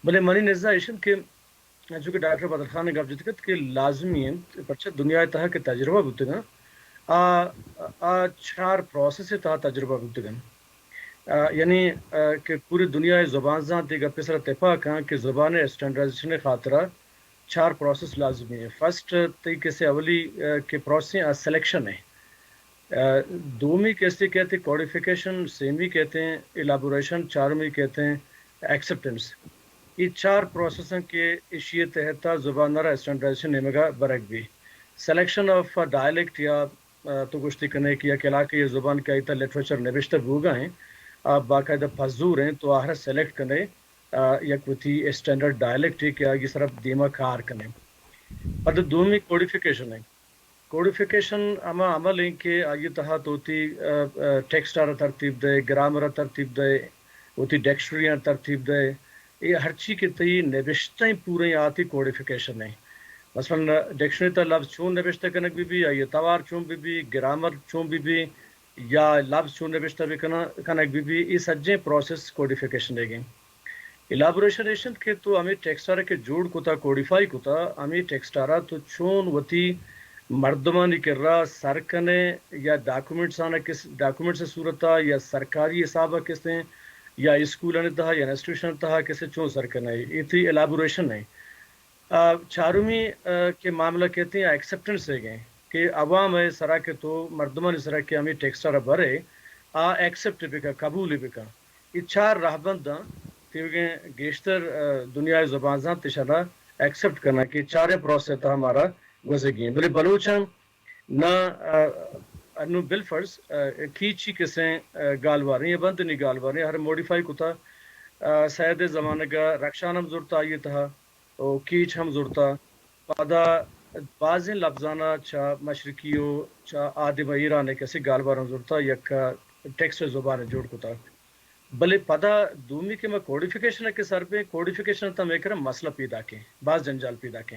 بلے منی نزا ایش انت کہ انچو کہ ڈاکٹر بدر خان ءَ گپ جت کت کہ لازمی انت، پرچہ دنیا ءِ تہا کہ تجربہ بوتگاں، آ، آ چار پروسیس ءِ تہا تجربہ بوتگاں۔ آ، یعنی، آ، کہ پوری دنیا ءِ زبان زانت ءِ گپ ءِ سرا تپاک آں کہ زبان ءِ اسٹینڈرڈائزیشن ءِ خاطرا چار پروسیس لازمی ہیں۔ فرسٹ تئی کسے اولی، آ، کہ پروسیس ہیں، آ سلیکشن ہے۔ آ، دومی کسے کہتے ہیں کوڈیفیکیشن، سیمی کہتے ہیں الیبوریشن، چارمی کہتے ہیں ایکسپٹنس۔ یہ چار پروسیس ہیں کہ ایشی تحت زبان را اسٹینڈرڈائزیشن نیمگا برگ بی۔ سلیکشن آف ڈائلیکٹ یا، آ، تو گوشتی کنے کہ یک علاقے یہ زبان کہ آئی تا لٹریچر نبشتہ بوگا ہیں، آ باقاعدہ پزور ہیں، تو آہرا سلیکٹ کنے، آ، یک وتی اسٹینڈرڈ ڈائلیکٹ ہے کہ آگی سرا دیما کار کنے۔ پد دومی کوڈیفیکیشن ہے۔ کوڈیفیکیشن ہما عمل ہیں کہ آئی تہا تو وتی، آ، آ، ٹیکسٹ آرا ترتیب دے، گرامر ترتیب دے، وتی ڈکشنری ترتیب دے۔ اے ہرچی کہ تئی نبشتہ ہیں پورے آتی کوڈیفیکیشن ہیں۔ مثلاً ڈکشنری تا لفظ چون نبشتہ کنگ بی بی، آئی توار چون بی بی، گرامر چون بی بی، یا لفظ چون نبشتہ بہ کنگ بہ بی، اے سجیں پروسیس کوڈیفیکیشن ءِ گیں۔ الیبوریشن ایش انت کہ تو ہمے ٹیکسٹ ءَ را کہ جوڑ کتا، کوڈیفائی کتا، ہمے ٹیکسٹ ءَ را تو چون وتی مردمانی کرا سر کنے یا ڈاکومنٹس آنا کس، ڈاکومنٹس صورت ءَ یا سرکاری حساب ءَ کسیں یا اسکولانی تہا یا انسٹیٹیوشن تہا کسے چون سر کنے، اے تئی الیبوریشن ہے۔ آ، چارمی، آ، کہ معاملہ کہتے ہیں ایکسپٹنس ہے گئے کہ عوام ہے سرا کہ تو مردمانی سرا کہ ہمیں ٹیکسٹ را برے، آ ایکسپٹ بکا، قبول بکا۔ یہ چار رہبنداں تیوگیں گیشتر، آ، دنیا زبان زان تشنا ایکسپٹ کرنا کہ چاریں پروسیس تھا ہمارا گزگی ہیں۔ بلے بلوچاں نہ، آ، انو بالفرض، آ، کیچی کسیں، آ، گالواریں یا بندنی گالواریں ہر موڈیفائی کتا، آ، سید زمانگا رخشان ہم زرتا آئی تہا، و کیچ ہم زرتا۔ پدا بازیں لبزانا چہ مشرقی و چہ آدم ایران کسی گالواران زرتا، یک ٹیکسٹ زبان جوڑ کتا۔ بلے پدا دومی کہ ما کوڈیفیکیشن کے سر پہ، کوڈیفیکیشن تا میں کرا مسئلہ پیدا کے، باز جنجال پیدا کے۔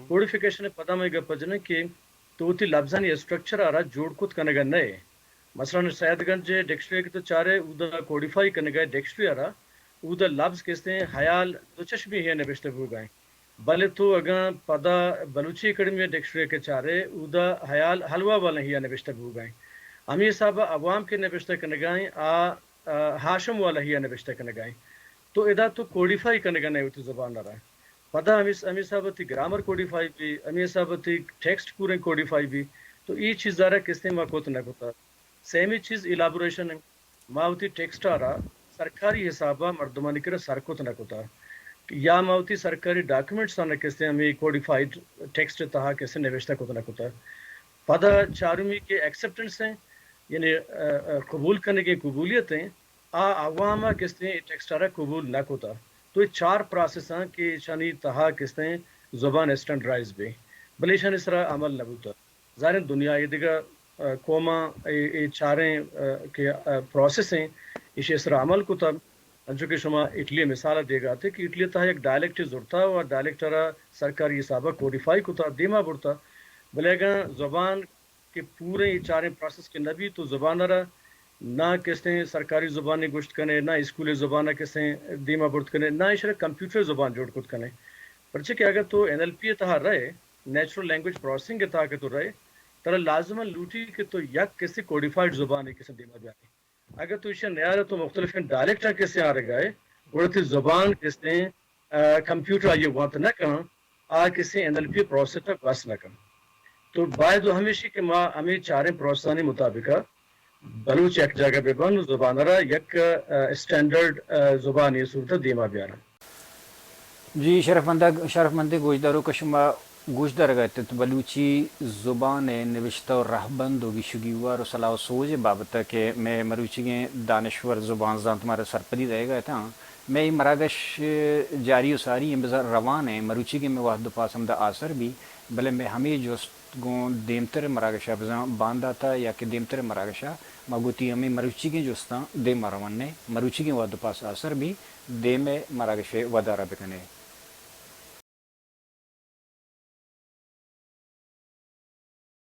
کوڈیفیکیشن پدا میں گپ جنے کہ تو وتی لبزانی اسٹرکچر آرا جوڑ کت کنگا نئے۔ مثلاً سید گنج ڈکشنری کہ تو چارے اودا کوڈیفائی کنگا ڈکشنری آرا، اودا لبز کستے ہیں حیال دو چشمی ہے نبشتہ بوگائیں۔ بلے تو اگاں پدا بلوچی اکیڈمی ڈکشنری کہ چارے، اودا حیال حلوہ والا ہیا نبشتہ بوگائیں۔ ہمیں حساب عوام کے نبشتہ کنگائیں، آ، آ، ہاشم والا ہیا نبشتہ کنگائیں۔ تو ادا تو کوڈیفائی کنگا نئے وتی زبان آرا۔ پدا ہمیں، ہمیں حساب تی گرامر کوڈیفائی بی، ہمیں حساب تی ٹیکسٹ پورے کوڈیفائی بی۔ تو ای چیز آرا کستے ما کوت نہ کتا۔ سیمی چیز الیبوریشن ہے۔ ما وتی ٹیکسٹ آرا سرکاری حسابا مردمانی کرا سر کت نہ کتا۔ یا ما وتی سرکاری ڈاکومنٹس آنا کستے ہمیں کوڈیفائیڈ ٹیکسٹ تہا کستے نوشتہ کت نہ کتا۔ پدا چارمی کہ ایکسپٹنس ہیں، یعنی، آ، آ، قبول کنگے قبولیت ہیں، آ عوام کستے ٹیکسٹ آرا قبول نہ کتا۔ تو یہ چار پروسیس ہیں کہ ایشانی تہا کستے زبان اسٹینڈرڈائز بے، بلے ایشانی سرا عمل نہ بوتا۔ ظاہر ہیں دنیا یہ دگہ، آ، قوماں اے، اے چاریں، آ، کہ، آ، پروسیس ہیں، ایشی سرا عمل کتا۔ انچو کہ شما اٹلی مثال دیگا تھے کہ اٹلی تہا یک ڈائلیکٹ زرتا و ڈائلیکٹ را سرکاری حسابا کوڈیفائی کتا، دیما برتا۔ بلے اگاں زبان کہ پورے اے چاریں پروسیس کہ نبی تو زبان را نہ کسیں سرکاری زبان گوشت کنے، نہ اسکول زبان کسیں دیما برت کنے، نہ ایشرا کمپیوٹر زبان جوڑ کت کنے۔ پرچہ کہ اگر تو این ایل پی تہا رہے، نیچرل لینگویج پروسیسنگ تہا کہ تو رہے، ترا لازم لوٹی کہ تو یک کسی کوڈیفائیڈ زبان کسے دیما بیارے۔ اگر تو ایشی نیارے تو مختلف ڈائلیکٹ کسے آرگائے، گڑا تی زبان کسے، آ، کمپیوٹر آئی وانت نہ کن، آ کسے این ایل پی پروسیس بس نہ کن۔ تو باید ہمیشی کہ ما ہمیں چاریں پروسیسانی مطابق بلوچ یک جاگہ بہ بن، زبان را یک، آ، اسٹینڈرڈ، آ، زبانی صورت دیما بیارن۔ جی، شرفمند، شرفمندیں گوشداروک، شما گوشدارگ ءَ ات ات بلوچی زبان ءِ نبشتہ ءُ رہبند ءُ گیش ءُ گیوار ءُ سلاہ ءُ سوج ءِ بابت ءَ کہ مئے مروچیگیں دانشور زبان زانت مارا سرپدی دئیگ ءَ اتاں۔ مئے اے مراگش جاری ءُ ساری ایں، بزاں روان ایں، مروچیگیں مئے وہد ءُ پاس ہمدا آسر بی، بلے مئے ہمے جست گوں دیمتر ءِ مراگش ءَ بزاں باندات ءَ یا کہ دیمتر ءِ مراگش ءَ ما گوں وتی ہمے مروچیگیں جستاں دیم ءَ روان ایں، مروچیگیں وہد ءُ پاس آسر بی، دیم ءِ مراگش ءِ ودار ءَ بکن ایں۔